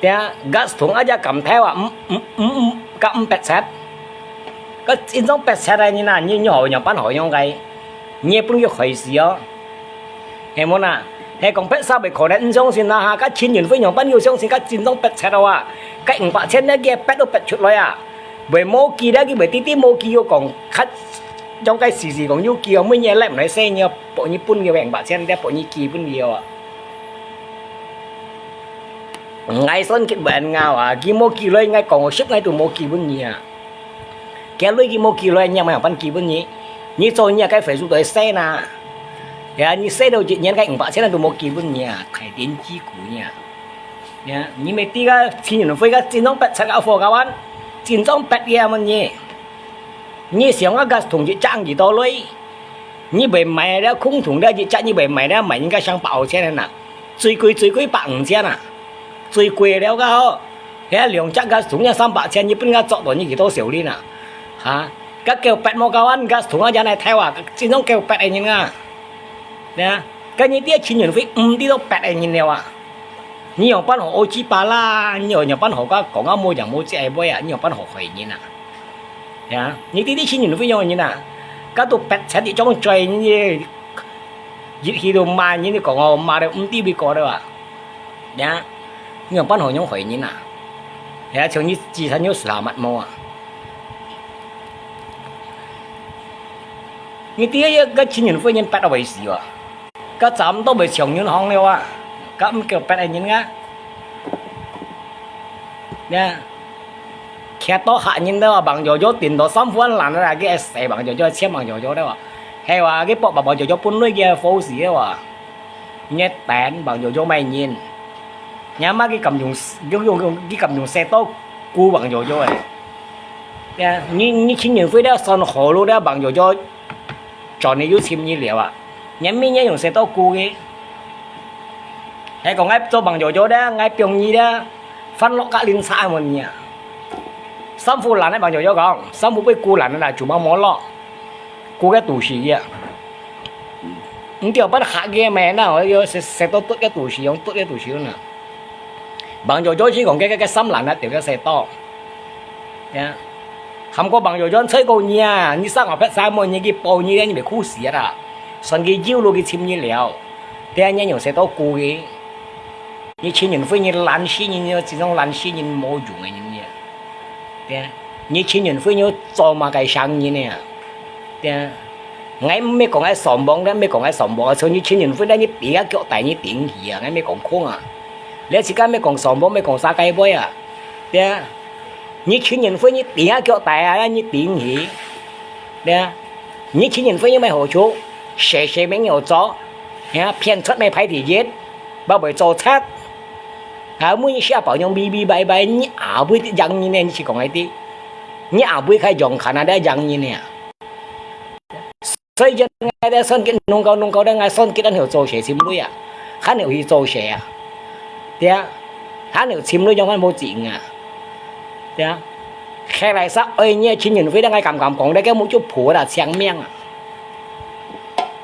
對啊，gas桶啊，只敢偷啊，毋，毋，毋，毋，甲毋白賊。个真正白賊个人啊，你，你好樣般好樣个，你也分佢害死哦。 係無啊？係講別儕會可能毋相信啦哈，甲陳雲輝樣般又相信，甲真正白賊哦啊！甲五百千咧，佢白都白出來啊！會無寄咧，佢會知知無寄又講，較，像該時時講有寄哦，每日來毋來洗你哦，博你分佢五百千，咧博你寄分佢哦啊！𠊎算佢會恁𠢕啊，佢無寄來，𠊎講哦，實𠊎都無寄分你啊！ 佢鐳佢無寄來，你也無樣般寄分你。你做你个Facebook都係洗啊。呀，你洗到一年个五百千都無寄分你啊，大癲雞股你啊。呀，你乜知个陳雲輝个真正白賊个貨个完，真正白个問你。你想啊，gas桶一隻幾多鐳？你會買了空桶了一隻，你會買了買人家上百塊錢个呐，最貴最貴百五千啊。 最貴了个吼，該兩隻个總共三百千，你分𠊎捉到你幾多少零啊？哈？該九百無夠啊，𠊎同𠊎講來偷啊，真正九百个人啊！對啊，該你爹陳雲輝毋知道八个人了啊！你樣般好烏雞巴啦，你樣般好講講啊無影無跡个話啊，你樣般好害人啊！呀，你知知陳雲輝樣人啊，該都八七一種罪，你入去都罵人，你講哦，罵到毋知邊個了啊？呀，你仰般好樣害人啊？呀，像你自身有事啊，乜無啊？你知个，該陳雲輝人逼到會死啊？該站都會上銀行了啊？該毋叫逼个人啊？呀，徛到嚇人了啊！Bang Jojo定到三番爛了啊！佢愛死Bang Jojo，簽Bang Jojo了啊！係哇，佢博Bang Jojo分類个好事了啊！ 你等Bang Jojo麼人？你阿媽佢敢用，用，用，用，佢敢用石刀箍Bang Jojo欸？呀，你，你陳雲輝了算好了了，Bang Jojo轉你又尋你了啊！你明年用石刀箍佢，係講𠊎做Bang Jojo了，𠊎放你了，翻落甲零差麼你啊！衫褲爛个Bang Jojo講，衫褲被箍爛了啦，就毛毛咯，箍个肚屎啊！ 你知道，把佢嚇个咩？那我又食，食到剁个肚屎，用剁个肚屎呢。Bang Jojo就講，該，該，該衫爛啊，掉个食到。呀，喊過Bang Jojo，吹過你啊，你生我pet衫，你去包你个，你咪苦死啊啦！算佢有路去尋你了，第二年用食到苦个。你陳雲輝，你爛死人，你這種爛死人，無用个人呀。 對啊，你陳雲輝你做麼个生人呢？對啊，𠊎毋係講𠊎上網，𠊎毋係講𠊎上網啊，像你陳雲輝，你頂下腳底你頂起啊，𠊎毋係講空啊。你自家毋係講上網，毋係講啥个話啊，對啊，你陳雲輝你頂下腳底啊，你頂起，對啊，你陳雲輝有麼个好處？寫寫名有做，啊，騙出麼个排第一，乜會做賊。 啊，每日寫包樣嗶嗶拜拜，你阿會得贏人呢？你去講佢知，你阿會開樣看啊，得贏人呢。所以講，𠊎在算計弄搞弄搞的，𠊎算計咱有做事尋鐳啊，還有去做事啊，對啊，還有尋鐳樣還無錢啊，對啊。後來煞愛你陳雲輝，𠊎敢敢講，該目珠破啦，青盲啊。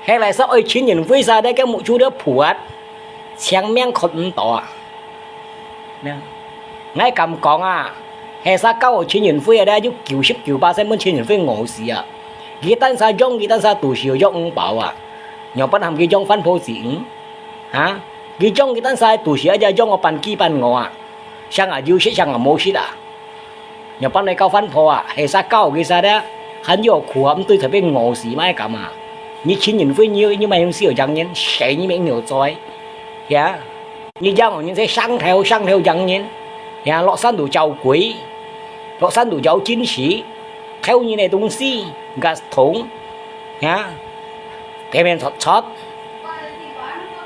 後來煞愛陳雲輝煞，該目珠都破啊。 青盲看毋到啊。𠊎敢講啊，係啥搞陳雲輝啊，有九十九巴仙分陳雲輝餓死啊。佢單儕養，佢單儕肚屎有養毋飽啊。仰般喊佢養番婆子，嗯？哈？佢養佢單儕肚屎，一隻養到半飢半餓啊。想啊有食，想啊無食啊。 仰般來搞番婆啊，係啥搞佢啥的，還有苦啊，毋對特別餓死，麼个敢啊？你陳雲輝，你，你麼用死有贏人，死你乜有罪，呀？你贏人在上頭，上頭贏人，呀，落山都找鬼，落山都找金石，偷人的東西，甲桶，呀，表面戳戳，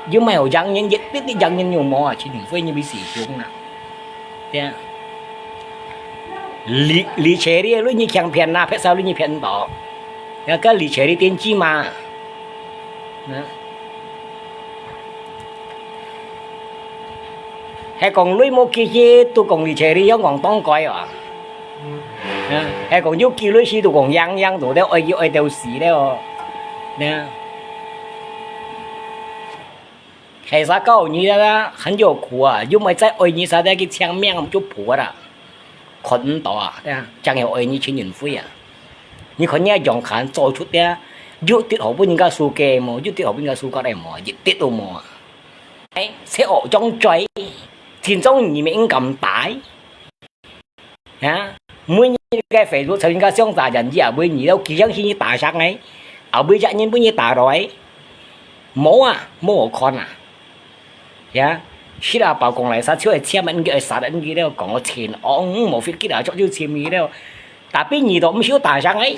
有麼有贏人，一滴滴贏人有無啊？陳雲輝，你比死凶啊！ 對啊。李，李Cherry个鐳你強騙啊，別儕鐳你騙毋到。該个李Cherry電子嘛。啊。係講鐳無幾隻，都講李Cherry樣講當乖啊。啊，係講有幾鐳時都講贏贏，都得愛佢愛到死了哦。啊。 係啥搞你啦，還有苦啊，又毋係再愛你啥个，佢青盲就破啦，看毋到啊，對啊，正有愛你陳雲輝啊。你看你樣看做出个，有滴好分人家輸个無？有滴好分人家輸个無？一滴都無啊！哎，這惡種嘴，真正你們應該打。 啊，每日个Facebook曾經相打人，也會你了，佢樣去你打上來，後尾隻人分你打落來，無啊，無好看啊。呀，食啊飽講來，啥就係簽人个，殺人个了，講我錢，哦，嗯，無fit佢啊，早就簽你了。Tapi你都毋曉打上來，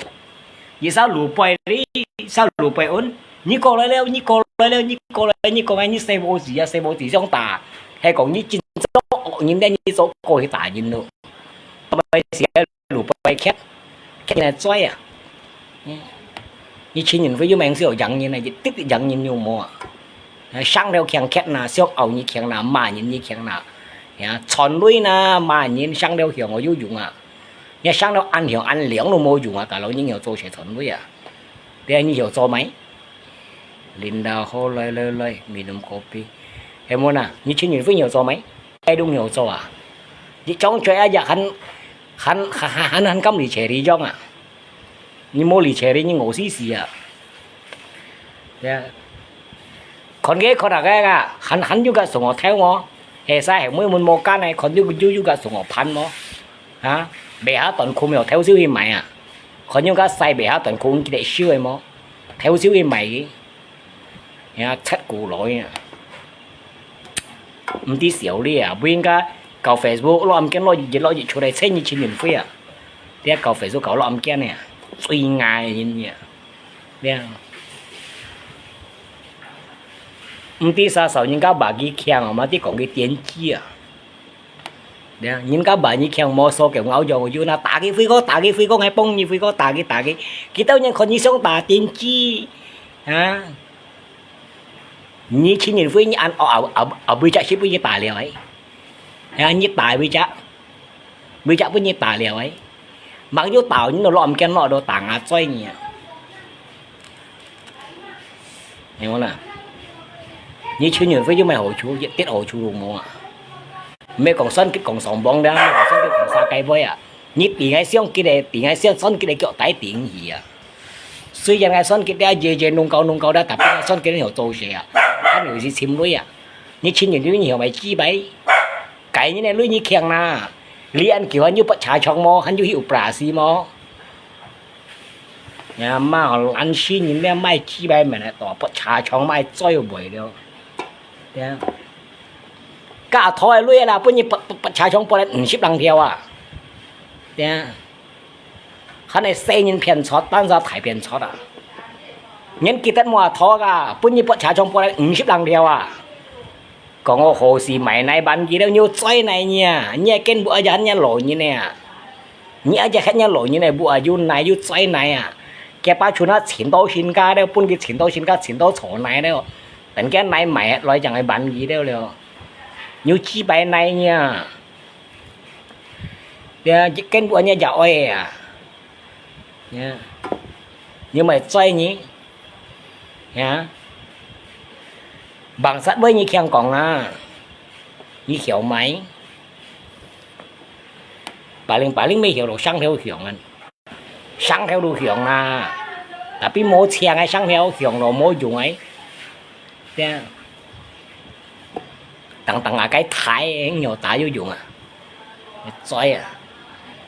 一下路背哩，一下路背恩，你過來了，你過來了，你過來，你過來，你細無子啊，細無子想打，係講你真正惡人咧，你做過去打人咯。係路背徛，徛來追啊！嗯，你陳雲輝有名是有贏人啊，一滴滴贏人有無啊？上了強徛啦，想拗你強啦，罵人你強啦，呀，傳累啦，罵人上了強哦有用啊！ 你上到恁強恁靚都無用啊，大佬，你有做事傳累啊？對啊，你有做無？Linda好來來來，minum kopi。係無啊？你陳雲輝有做無？該都有做啊？你張嘴啊，也還還還還還敢理解你樣啊？你無理解你，你餓死死啊！對啊。看个看啊个啊，還還有个送我偷無？係晒係妹妹無間个，看有有有个送我盤無？啊，賣下短褲無偷手去賣啊？看有个晒賣下短褲，佢兜收个無？偷手去賣个，呀，七股來啊！毋知笑你啊，毋應該搞Facebook落暗間落一落一出來，千二千人飛啊！你搞Facebook搞落暗間呢，最愛人呀！ 對啊。毋知啥時候人家話佢強啊，嘛知講佢癲雞啊。對啊，人家話你強無所講，我有有那打佢飛哥，打佢飛哥，還幫你飛哥，打佢打佢，幾多人看你想打癲雞啊？你千人飛你按哦啊啊啊，會隻係分你打了哎，啊你打會隻。 每隻分你打了哎，莫有打你都落毋見落都打啊嘴你啊。你看啦，你千人飛有麼好處，一點好處都無啊！毋係講算計講上網啦，毋係講算計講啥个會啊！你頂个相機个，頂个相算計个腳底頂去啊！雖然个算計了，夜夜弄搞弄搞了，tapi个算計了有做事啊，還有時尋鐳啊！你千人飛你有麼雞掰？ 該人个鐳你強啦，你恁久還有發車窗無？還有去有operasi無？呀媽，恁死人了，賣雞排面來到發車窗賣嘴會了。對啊，加拖个鐳啦，分你發發發車窗發來五十零條啊！對啊。 還係細人騙出，單儕大騙出啊！人記得無啊，拖啊，分你發車窗發來五十零條啊！講我何時買哪班佢兜，你有嘴哪啊？你還跟不阿爺你老人啊？你阿爺還你老人呢，不啊有哪有嘴哪啊？佢把全下錢到身家了，分佢錢到身家，錢到坐哪了？等佢哪買來正係還佢兜了。你有幾百哪啊？ 呀，一根本日也愛啊。呀，你莫嘴呢？呀，bằng sắt với你強講啊，你曉買。Paling-paling乜曉到生條香啊，生條都香啊，tapi無錢个生條香咯，無用个。對啊。 等等啊，該大个，你有打有用啊？嘴啊！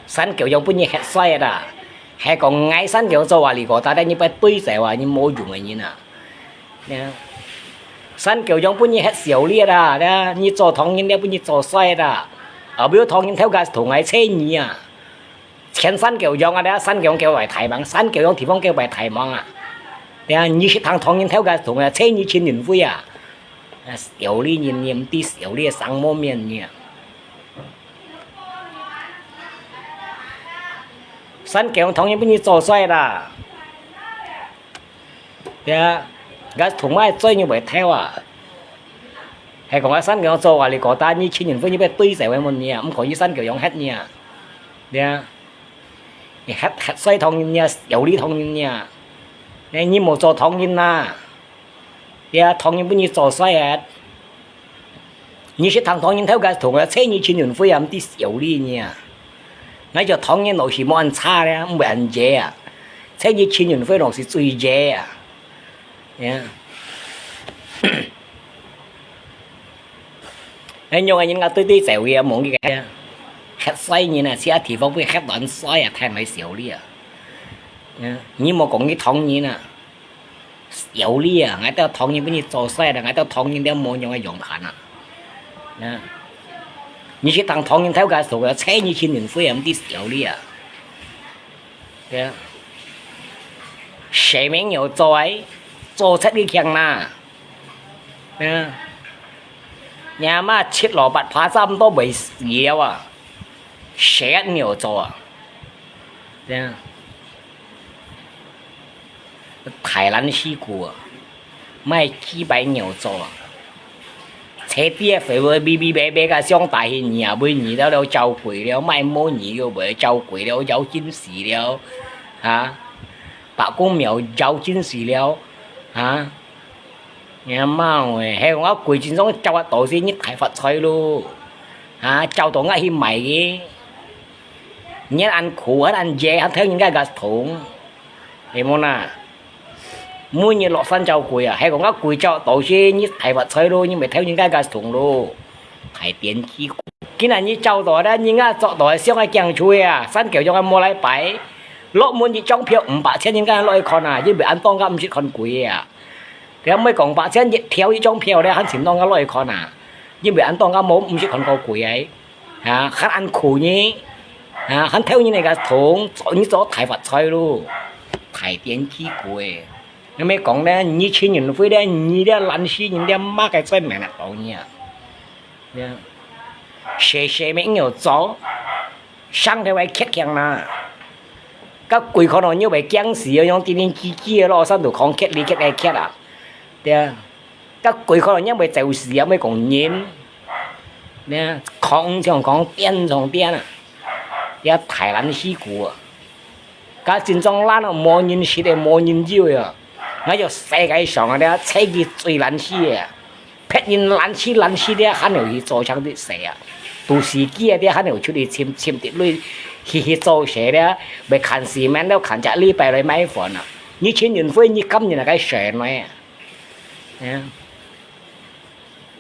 三九用分你核衰啊！還講𠊎三九做啊，你個打得你不對仔啊，你無用个人啊！呀，三九用分你核小力啊！呀，你做唐人了分你做衰啊！後尾唐人偷个同𠊎車你啊！ 前三九用啊，這三九用叫為大忙，三九用地方叫為大忙啊。呀，你識聽唐人偷个同啊，千二千人飛啊！啊，笑你人，你毋知笑你个生無面呢。三九用唐人分你做衰啦。 呀，該同𠊎嘴你會偷啊！係講𠊎三九做啊，你個打你千人飛你愛對仔會問你啊，毋可以三九用核你啊！呀，你核核衰唐人啊，有理唐人啊！你你無做唐人啊！呀，唐人分你做衰啊！ 你識聽唐人偷个同啊，千二千人飛啊，毋知笑你呢啊！𠊎做唐人老是無恁差咧，毋會恁惹啊！千二千人飛老是最惹啊！呀！哎，用个人家對對走个，望佢个，核衰人啊，其他地方會核亂衰啊，太毋會笑你啊！呀，你莫講你唐人啊！ 有理啊，𠊎兜唐人分你做衰啦，𠊎兜唐人都無用个用盤啊。啊，你去當唐人頭家做个，千二千年歲啊，毋知有理啊。對啊，生命有做，做出个強啦。啊，你阿媽七老八怕差毋多袂死了啊，生命有做啊。對啊。 大懶屍牯啊，賣雞排肉燥啊。車底个肥肥嗶嗶嗶嗶个，上大去你也會你了了，招鬼了，賣無你又會招鬼了，招緊死了，啊？白公廟招緊死了，啊？你阿媽喂，係我鬼真正招啊，到時你大發財咯，啊？招到我去賣个，你恁苦，恁熱，還偷人家个銅。 你無啦？每日落山走鬼啊，係講該鬼走到時，你大發財咯，你毋係偷人家个蟲咯，大癲雞。今日你走到咧，人家捉到个相个驚出啊，山狗樣个無來擺，落門一張票五百千，人家落去看啊，因為恁當个毋識看鬼啊。你毋好講百千一條一張票咧，還尋當个落去看啊，因為恁當个無毋識看過鬼个。 啊，還恁苦呢，啊，還偷人个蟲，做你做大發財咯，大癲雞鬼。你毋好講咧，你尋人會咧，你咧懶尸人咧，麼个最命得到你啊？呀，細細乜有做，生頭會蹶蹶啦。該鬼看到你會驚死，用叮叮吱吱个咯，山肚狂蹶哩蹶个蹶啊，對啊。 該鬼可能因為走時啊，毋好講人，呢，狂像狂，癲像癲啊，也大懶尸鬼啊。該真正懶啊，無人食个，無人要个啊。𠊎就世界上啊，這世界最懶尸个啊，別人懶尸懶尸个，還有去做生理事啊，都市機啊，這還有出去尋，尋滴鐳，去，去做事个，會看市面了，看隻禮拜來買飯啊。你尋人會，你今日啊，該神呢？ 呀。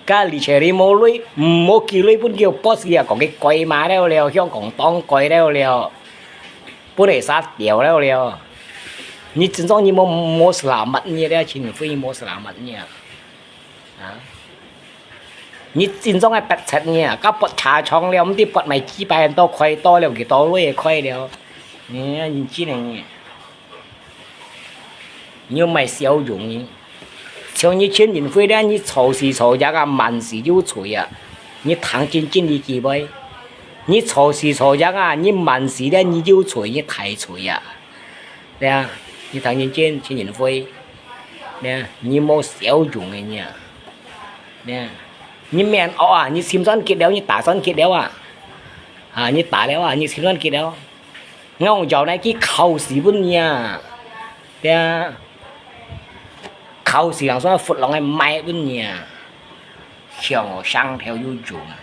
該而且你無鐳，無寄鐳分佢boss啊，講佢改碼了了，香港當改了了，分佢殺掉了了。你真正你無，無selamat你了，真正無selamat你啊。啊？你真正个逼切你啊，該發車窗了，毋知發賣幾百萬到開到了，幾多鐳開了。你，你真个你。 你莫笑容呢。像你尋人會咧，你做事做樣啊，慢事有罪啊。你聽真真个機會，你做事做樣啊，你慢事咧，你有罪，你大罪啊。對啊，你聽真真，尋人會，對啊，你莫笑容个你啊。對啊，你面惡啊，你心算結了，你打算結了啊。啊，你打了啊，你心算結了。 𠊎講叫你去考試分你啊，對啊，考試人說佛郎个賣分你啊，像我上頭有用啊，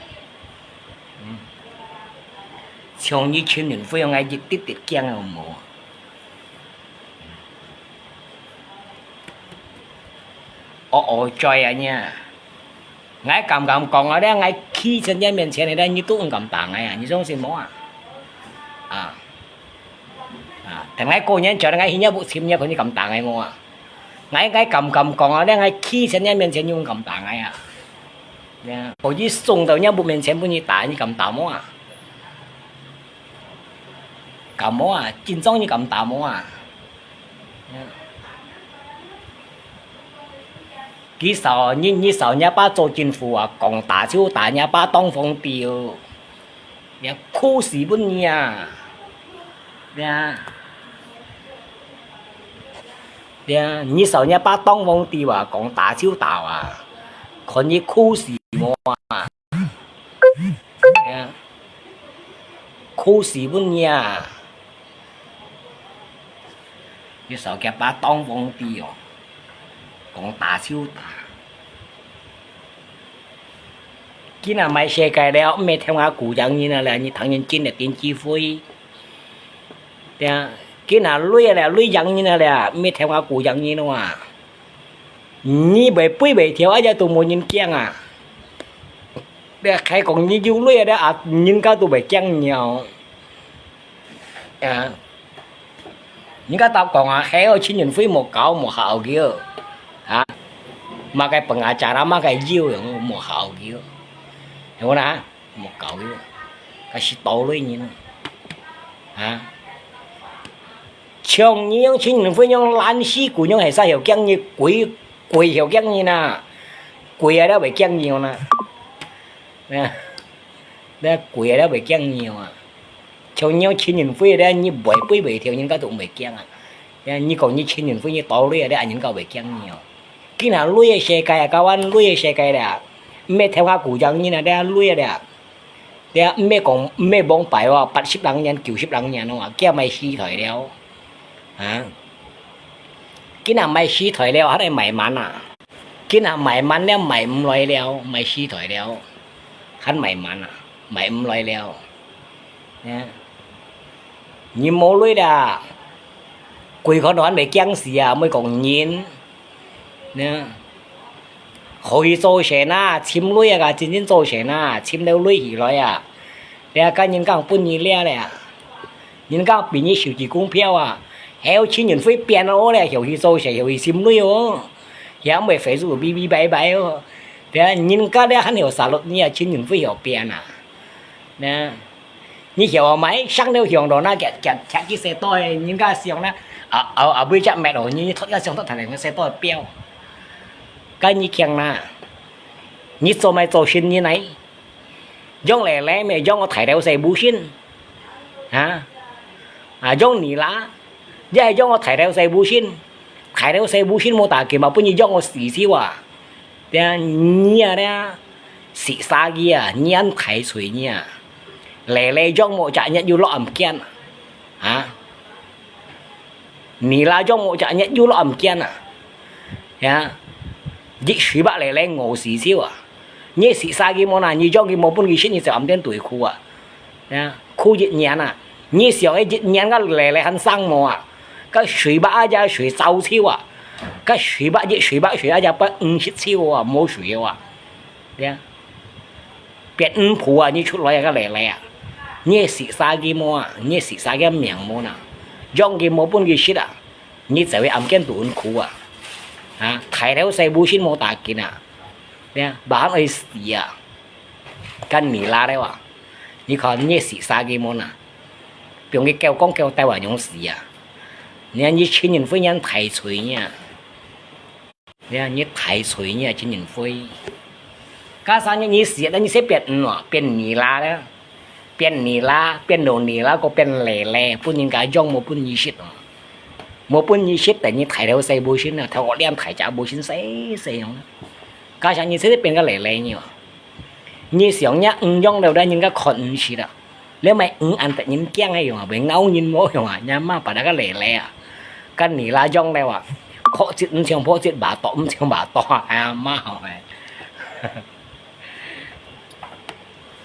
嗯，像你尋人會，𠊎一滴滴驚都無。 哦哦，嘴啊你啊！𠊎敢敢講啊，這𠊎企在你面前个，你都毋敢打𠊎啊，你相信無啊？啊，啊，等𠊎過年叫𠊎去你屋尋你，看你敢打𠊎無啊？𠊎，𠊎敢敢講啊，這𠊎企在你面前，你毋敢打𠊎啊？呀，我一送到你屋面前，分你打，你敢打無啊？敢無啊？真正你敢打無啊？ 佢掃，你，你掃若爸做政府啊，講打就打，若爸當皇帝哦。你酷死分你啊！對啊。對啊，你掃若爸當皇帝啊，講打就打啊，看你酷死無啊！對啊。酷死分你啊！ 你掃佢爸當皇帝哦，講打就打。今日賣世界了，毋係聽𠊎古樣人啊了，你聽人真个頂機會。對啊，今日鐳啊了，鐳樣人啊了，毋係聽𠊎古樣人啊。你會飛會跳，啊，也都無人驚啊。你還講你有鐳啊了，啊，人家都會驚你哦。 啊，人家答講啊，係哦，尋人會無搞，無效果哦。啊，麼个pengacara，麼个有用，無效果哦。係無啦？無搞哦。該係道理呢。啊，像你樣尋人會樣懶尸鬼樣，係啥曉驚你，鬼，鬼曉驚你哪？鬼啊，了會驚你哪？啊，了鬼啊，了會驚你啊？ 像你尋人會咧，你會飛會跳，人家都毋會驚啊。呀，你講你尋人會，你道理啊，人家會驚你哦。今日鐳个世界啊，交換鐳个世界咧，毋係聽𠊎古樣人啊，這鐳咧。這毋係講，毋係往擺哦，八十零年、九十零年哦，今日賣時代了。啊？今日賣時代了，還來賣慢啊？今日賣慢了，賣毋來了，賣時代了，還賣慢啊？賣毋來了。 呀，人無鐳啦，鬼看到還會驚死啊，毋好講人，呢，好去做生啊，尋鐳啊，真正做生啊，尋了鐳起來啊。這个人家分你掠咧啊，人家分你收集股票啊，還有陳雲輝變哦咧，曉去做生，曉去尋鐳哦，也毋會Facebook嗶嗶拜拜哦。對啊，人家咧還曉殺落你啊，陳雲輝曉變啊。呢，你曉啊，買上了香到那，夾夾夾去洗到，人家想啦，啊啊啊，尾隻滅哦，你托一想到台灣洗到表，該你強啦，你做麼做生意呢？養孻孻咩，養个大頭細無心，啊啊，養你啦，也係養个大頭細無心，大頭細無心無打緊嘛，分你養个死死啊，對啊，你啊咧，食沙雞啊，你恁大嘴你啊，孻孻養無隻日又落暗間啊，啊。 你啦，養無隻日又落暗間啊，呀，一水百孻孻餓死少啊！你食沙雞無啦，你養佢無分佢食，你就暗間對苦啊，呀，苦一年啊！你想一年个孻孻還生無啊？該水百啊隻水燥少啊！該水百一水百水啊隻不五十少啊，無水啊！呀。 別人婆啊，你出來啊，个孻孻啊，你係食沙雞無啊？你係食沙雞命無啊？養佢無分佢食啊，你就會暗間肚很苦啊！啊，大頭細無心無打緊啊，對啊，還愛死啊！該你啦了啊，你看你係食沙雞無啊？放佢狗公狗竇啊，仰死啊！你看你陳雲輝恁大嘴啊！ 你看你大嘴你啊，陳雲輝。加上你，你死了，你死變嗯哦，變你啦咧，變你啦，變到你啦，過變孻孻，分人家養無分你食哦。無分你食，等你大頭細無心啊，頭殼黏大隻無心，細細樣。加上你直直變个孻孻你哦。你想你嗯養了咧，人家看毋起啦。 你買魚恁得人驚个樣啊，會咬人無樣啊？你阿媽把那个孻孻啊，跟你啦養了啊，破折毋像破折，把刀毋像把刀啊，哎呀媽好哎。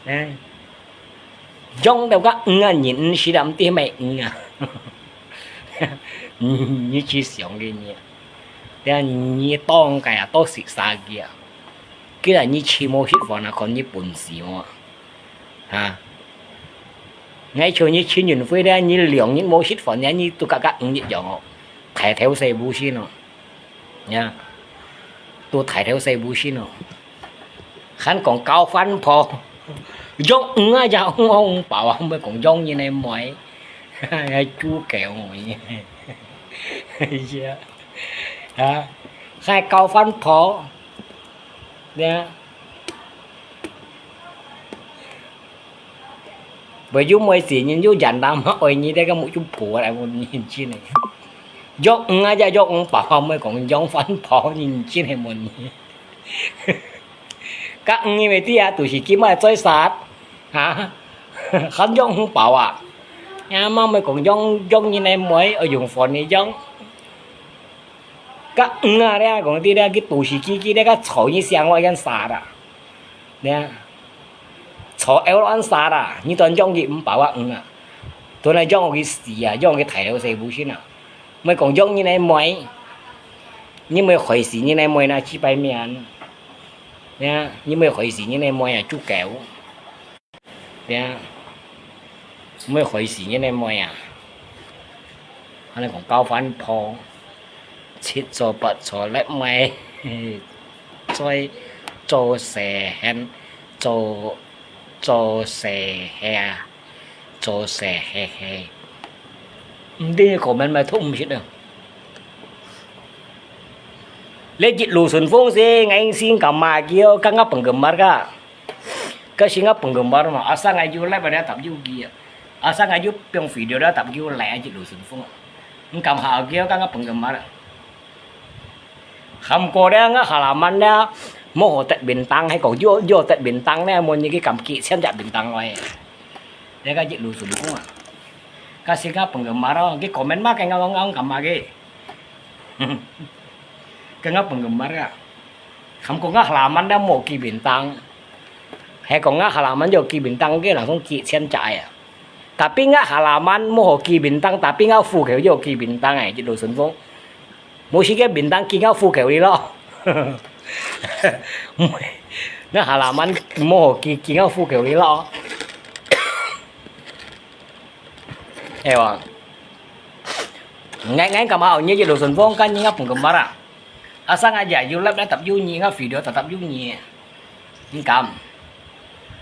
哎，養了个魚啊，人毋識啦，毋知買魚啊。你，你去想个你，對啊，你當个啊，多食沙雞啊，既然你去無食飯啊，看你本事哦。 哈，𠊎像你陳雲輝咧，你兩日無食飯咧，你都甲甲魚一樣哦，大頭細無心哦，呀，都大頭細無心哦，還講交番婆，養魚啊，養魚飽啊，毋會講養人个妹，還豬狗哦，呀，啊，還交番婆。 呀，會有妹子人有人啦，嘛愛你這个目珠婆來問你真个。約五啊，也約五包，毋係講約番婆，你真个問你。甲五你咪知啊，都是今仔最殺，哈，還約五包啊？呀，嘛毋係講約，約你个妹，愛用飯个約。 甲五啊，咧講，你咧，佢都市機器咧，甲吵你想我一樣殺啦。咧，吵了恁殺啦，你當將佢五包啊，五啊，都來將我去死啊，將我去大頭細無心啊。毋係講將你个妹，你毋係害死你个妹啦，幾百萬。咧，你毋係害死你个妹啊，足夠。 呀，毋會害死人个妹啊！恁樣講交番婆，七做八做，你毋係再做細漢，做，做細漢啊，做細漢漢。毋知comment乜讀毋識啊！你一路順風先，𠊎先感冒叫，剛剛penggemar ka. Ka singa penggemar no, asa ngayulat pada tap yugi. Asa ngayu piong video da tap yu lai aji lu sun fung. Ngkam ha agyo ka nga penggemar. Ham ko da nga halaman da mo ho tet bintang hai ko yo yo tet bintang ne mo ni ki kam ki chen ja bintang lai. Dia ka ji lu sun fung. Ka singa penggemar ki comment ma ka nga nga ngkam ma ki. Ka nga penggemar ka. Ham ko nga halaman da mo ki bintang. Hai ko nga halaman yo ki bintang ke langsung ki chen ja ya. Tapi nga halaman mo ho ki bintang, tapi nga fu ke yo ki bintang ai, ji lu sun fung. Mo si ke bintang ki nga fu ke li lo. 那下啦，慢，莫寄，寄个户口哩咯。哎哇，ngai ngai kamma au nye ye lo sun vong kan nye ngap pung kemara. Asa ngai ya you lap na tap you nye ngap video tap tap you nye. Ngkam.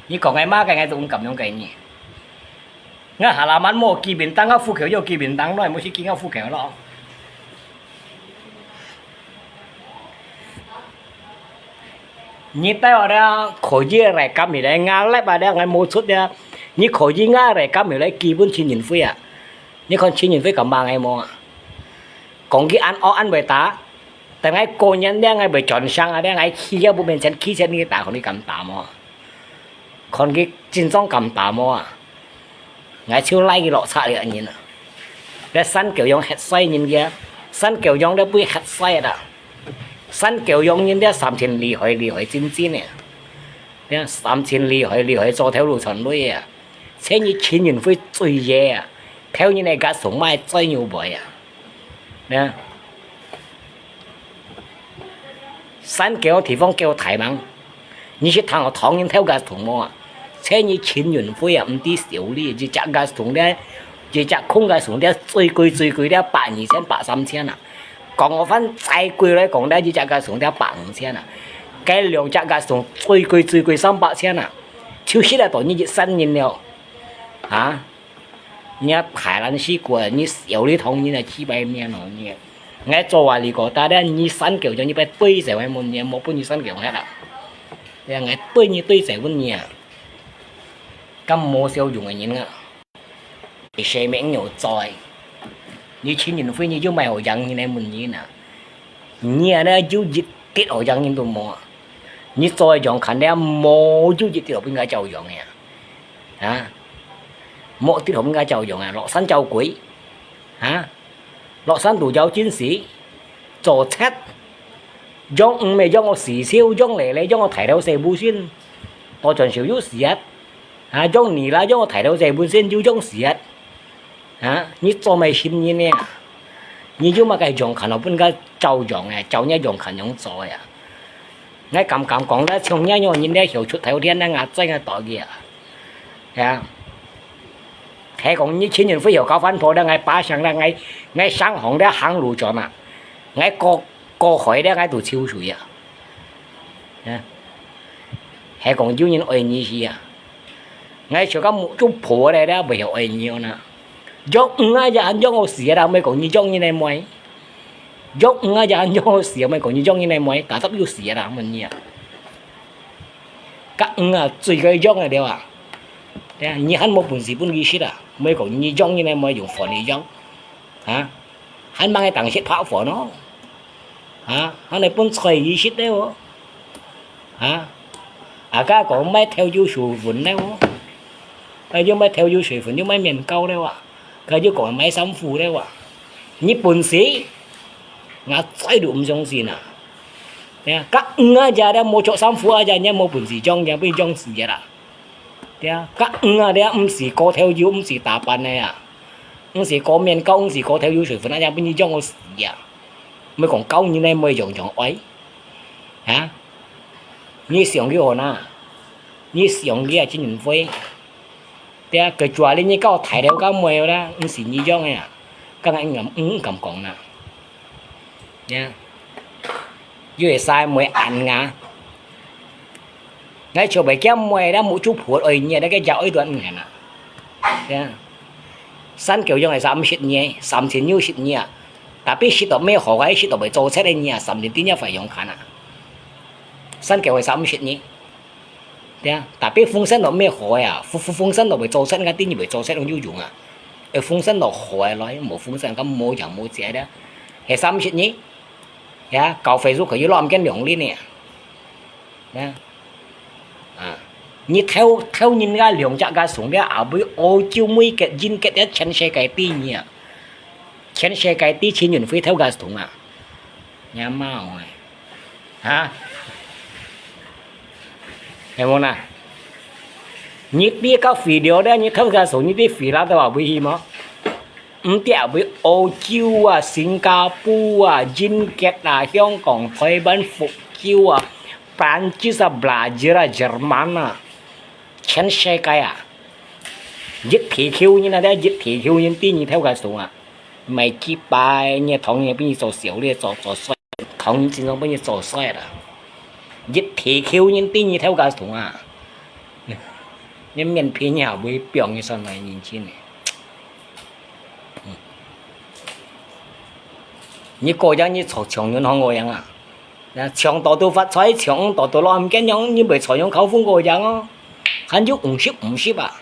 Nyi kong ngai ma kai ngai tu ngkam yong kai nye. Nga halaman mo kibintang nga fukheu yo kibintang noi mo si ki nga fukheu lo. Nyi tai wa da kho ji rai kam hi lai nga lep a da ngai mo chut da. Nyi kho ji nga rai kam hi lai ki bun chin yin fui a. Nyi kon chin yin fui kam ma ngai mo. Kong ki an o an bai ta. Ta ngai ko nyan da ngai bai chon sang a da ngai khi ya bu men chen khi chen ni ta kong ni kam ta mo. Kon ki chin chong kam ta mo a. Ngai chiu lai ki lo cha li a nyin a. Ve san kiu yong het sai nyin kia. San kiu yong da bui het sai da. San kiu yong nyin da sam chin li hoi li hoi chin chin ne. Ve sam chin li hoi li hoi cho theo lu chon lui a. Che nyi chin yin fui chui ye a. Theo nyin ne ga sung mai chui nyu boi a. Ve. San kiu ti fong kiu tai mang. Nyi si thang o thong nyin theo ga sung mo a. Che nyi chin yin fui a, mti siu li, ji chak ga sung de, ji chak khung ga sung de, chui kui chui kui de, pa nyi chen, pa sam chen a. Kong o fan zai kui lai kong de, ji chak ga sung de, pa ng chen a. Kai liong chak ga sung, chui kui chui kui, sam pa chen a. Chiu si la to nyi ji san nyin liu. Ha? Nyi a tai lan si kua, nyi siu li thong nyin a chi bai mian o nyi. Ngai cho wa li ko, ta de nyi san kiu jo nyi bai tui zeu ai mun nyi, mo bun nyi san kiu het a. Ya ngai tui nyi tui zeu bun nyi a. Kam mo siu yung a nyin a. Ise meng nyo choi. Nyi chin yin fui nyi yu mai ho yang nyi nai mun nyi na. Nyi a na yu yit tit ho yang nyin tu mo. Nyi choi yong khan de mo yu yit tit ho bun ka chau yong ya. Ha? Mo tit ho bun ka chau yong ya. Lo san chau kui. Ha? Lo san tu chau chin si. Cho chet. Yong ng me yong o si siu yong le le yong o tai theo se bu sin. To chon siu yu siat. Ha, yong ni la yong o tai theo se bu sin yu yong siat. Ha, nyi cho mai sim nyi ne. Nyi yu ma kai yong khan o bun ka chau yong e, chau nyi yong khan yong cho e. Ngai kam kam kong la chong nyi yong nyin de hiu chut theo thiên na nga zai nga to kia. Ya. He kong nyi chin yin fui hiu kao fan po da ngai pa sang da ngai, ngai sang hong da hang lu chon a. Ngai ko, ko hoi da ngai tu chiu sui a. Ya. He kong yu nyin oi nyi si a. Ngai chiu ka mu chu po le da bai hiu oi nyi o na. Yong ng a ya han yong o si a da mai kong nyi yong nyi nai moi. Yong ng a ya han yong o si a mai kong nyi yong nyi nai moi. Ta tap yu si a da mun nyi a. Ka ng a chui ka yong a liu a. Te a, nyi han mo bun si bun ki sit a. Mai kong nyi yong nyi nai moi yung phone nyi yong. Ha? Han mang e tang sit phak phone no. Ha? Han nai bun choi yi sit liu o. Ha? A ka kong mai theo yu sui fun liu o. Ka yu mai theo yu sui fun, yu mai miên kao liu a. Ka yu kong mai sam fu liu a. Nyi bun si. Nga zai du m jong si na. Ya, ka ng a ya liu mo chok sam fu a ya nyi mo bun si jong ya bun jong si ya la. Ya, ka ng a liu m si ko theo yu m si ta pan ne ya. Ng si ko miên kao ng si ko theo yu sui fun a ya bun nyi jong o si ya. Mai kong kao nyi nai moi yong yong oi. Ha? Nyi siang ki hon a. Nyi siang ki a chin yin fui. Te a, ke chua li nyi kao tai theo ka moi la, ng si nyi yong e a. Ka ngai ng kam, ng kam kong na. Ya. Yu e sai moi an nga. Ngai cho bai kiam moi la mu chu phut oi nyi la ke ja oi duan ng hen a. Ya. San kiu yong e sam sit nyi, sam chin yu sit nyi a. Tapi sit to me ho ai sit to bai cho chet e nyi a, sam chin ti nyi fai yong khan a. San kiu e sam sit nyi. Te a, tapi phung san lo me hoi a, phung, phung, phung san lo bai cho san ka ti nyi bai cho san yu yung a. E phung san lo hoi lo, mo phung san ka mo yang mo che de. He sam sit nyi. Ya, kao Facebook ko yu lo am ken liong li ne. Ya. A. Nyi theo, theo nyin ka liong chak ka sung de a bui o chiu mui ket yin ket de chen se kai ti nyi a. Chen se kai ti chin yin fui theo ka sung a. Nya ma oi. Ha? He mo na. Nyi ti ka video de, nyi thau ka so, nyi ti fi la de wa bui hi mo. 毋知會澳洲啊、新加坡啊、英國啊、香港、台灣、福州啊、Perancis啊、Brazil啊、Jerman啊，全世界啊，一地球人啊，一地球人知你頭家係誰啊？買幾百年，當然分你做小的，做做衰，當然真正分你做衰啦。一地球人知你頭家係誰啊？你面皮也會放一上來年輕的。 你个樣你像像人行个樣啊？那像到都發財，像到都落暗間樣，你袂像樣口風个樣哦。還有五十五十啊？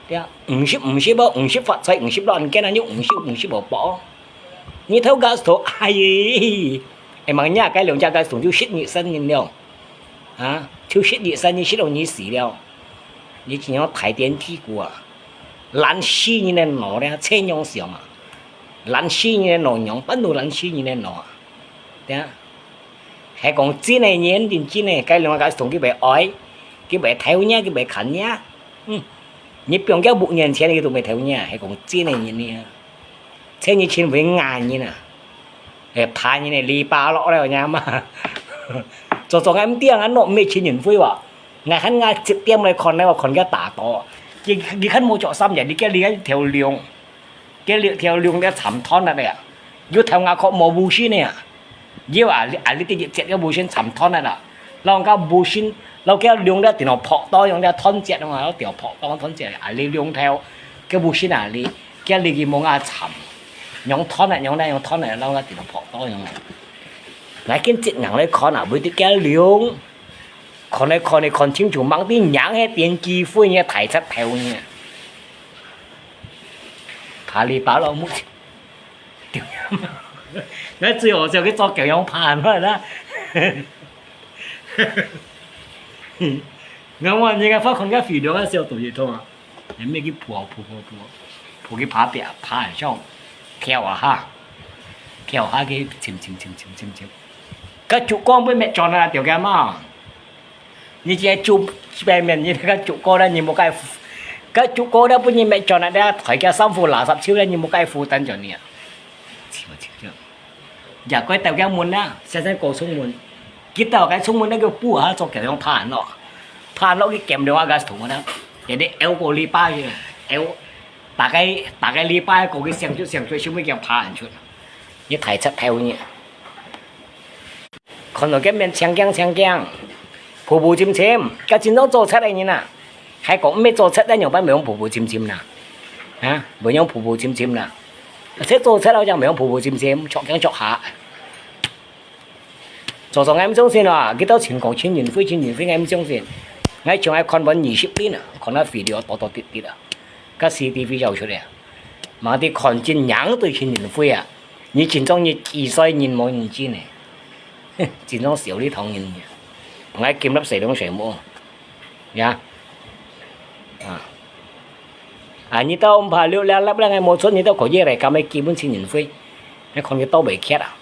對啊，五十五十哦，五十發財，五十落暗間啊，有五十五十無薄哦。你頭家係誰？哎，問你啊，該兩隻該總就十二生人了。 啊，就十二生日，十二日死了。你真正大癲屁股啊！爛死人个腦咧，切仰想啊！爛死人个腦，仰般都爛死人个腦啊！對啊，係講真个人，認真个，該兩个同佢袂愛，佢袂頭疼，佢袂看你啊。嗯，你放佢五年前，佢都袂頭疼，係講真个人呢。 千年前會咬人啊，會拍人个，籬笆落了，你知嘛？做做𠊎毋知啊，𠊎腦毋係情人會哇。𠊎看𠊎七點來看咧，𠊎看佢打倒。佢，佢看無著衫呀，你叫你一條龍，叫你條龍咧慘斷啊咧，有頭牙殼無無線个啊。 有啊，你啊，你直接接个無線慘斷啊啦。摎个無線，摎个龍咧，電腦拍到用个斷接啊嘛，電腦拍到斷接，啊，你龍頭，个無線啊，你，个你个毛啊慘，用斷啊，用咧，用斷啊，摎个電腦拍到用啊。來，緊接硬來看啊，為得个龍，看來看去看清楚，望啲硬係電機灰个大石頭呢。爬籬笆落木。 𠊎最好笑，佢做狗樣爬落來啦。𠊎問人家發看个肥料啊，小肚一痛啊，你乜去抱抱抱抱，抱去爬壁，爬很像跳啊哈，跳下去，沉沉沉沉沉沉。該竹竿會滅轉啊，條个嘛。 你這竹，白面，你該竹篙咧，你莫該，該竹篙咧，分你搣轉來咧，抬个衫褲垃圾手咧，你莫該負擔著你啊。笑笑笑。也怪到該門啊，先生過出門，佢到該出門那個布啊，做个樣爬落，爬落去撿了啊，該同學呢，也得搖過籬笆去，搖，大概，大概籬笆過去，想出，想出，想出，想爬出，你太出頭呢。 看到該面青驚青驚，浮浮沉沉，該真正做賊个人啊！還講毋係做賊个，仰般會用浮浮沉沉啦？啊，會用浮浮沉沉啦？這做賊个正會用浮浮沉沉，著驚著嚇。做做𠊎毋相信啊！佢兜全講情人會，情人會，𠊎毋相信。𠊎從來看完二十年啊，看到肥料多多滴滴啊，該C T V照出來啊，嘛得看真正對情人會啊！ 你真正你幾歲人無人知呢？哼，真正笑你當人呢。𠊎金粒細兩歲無，呀，啊，啊，你兜毋怕溜溜溜溜，𠊎無出，你兜可以來，敢會基本情人會，你看佢兜袂缺啊？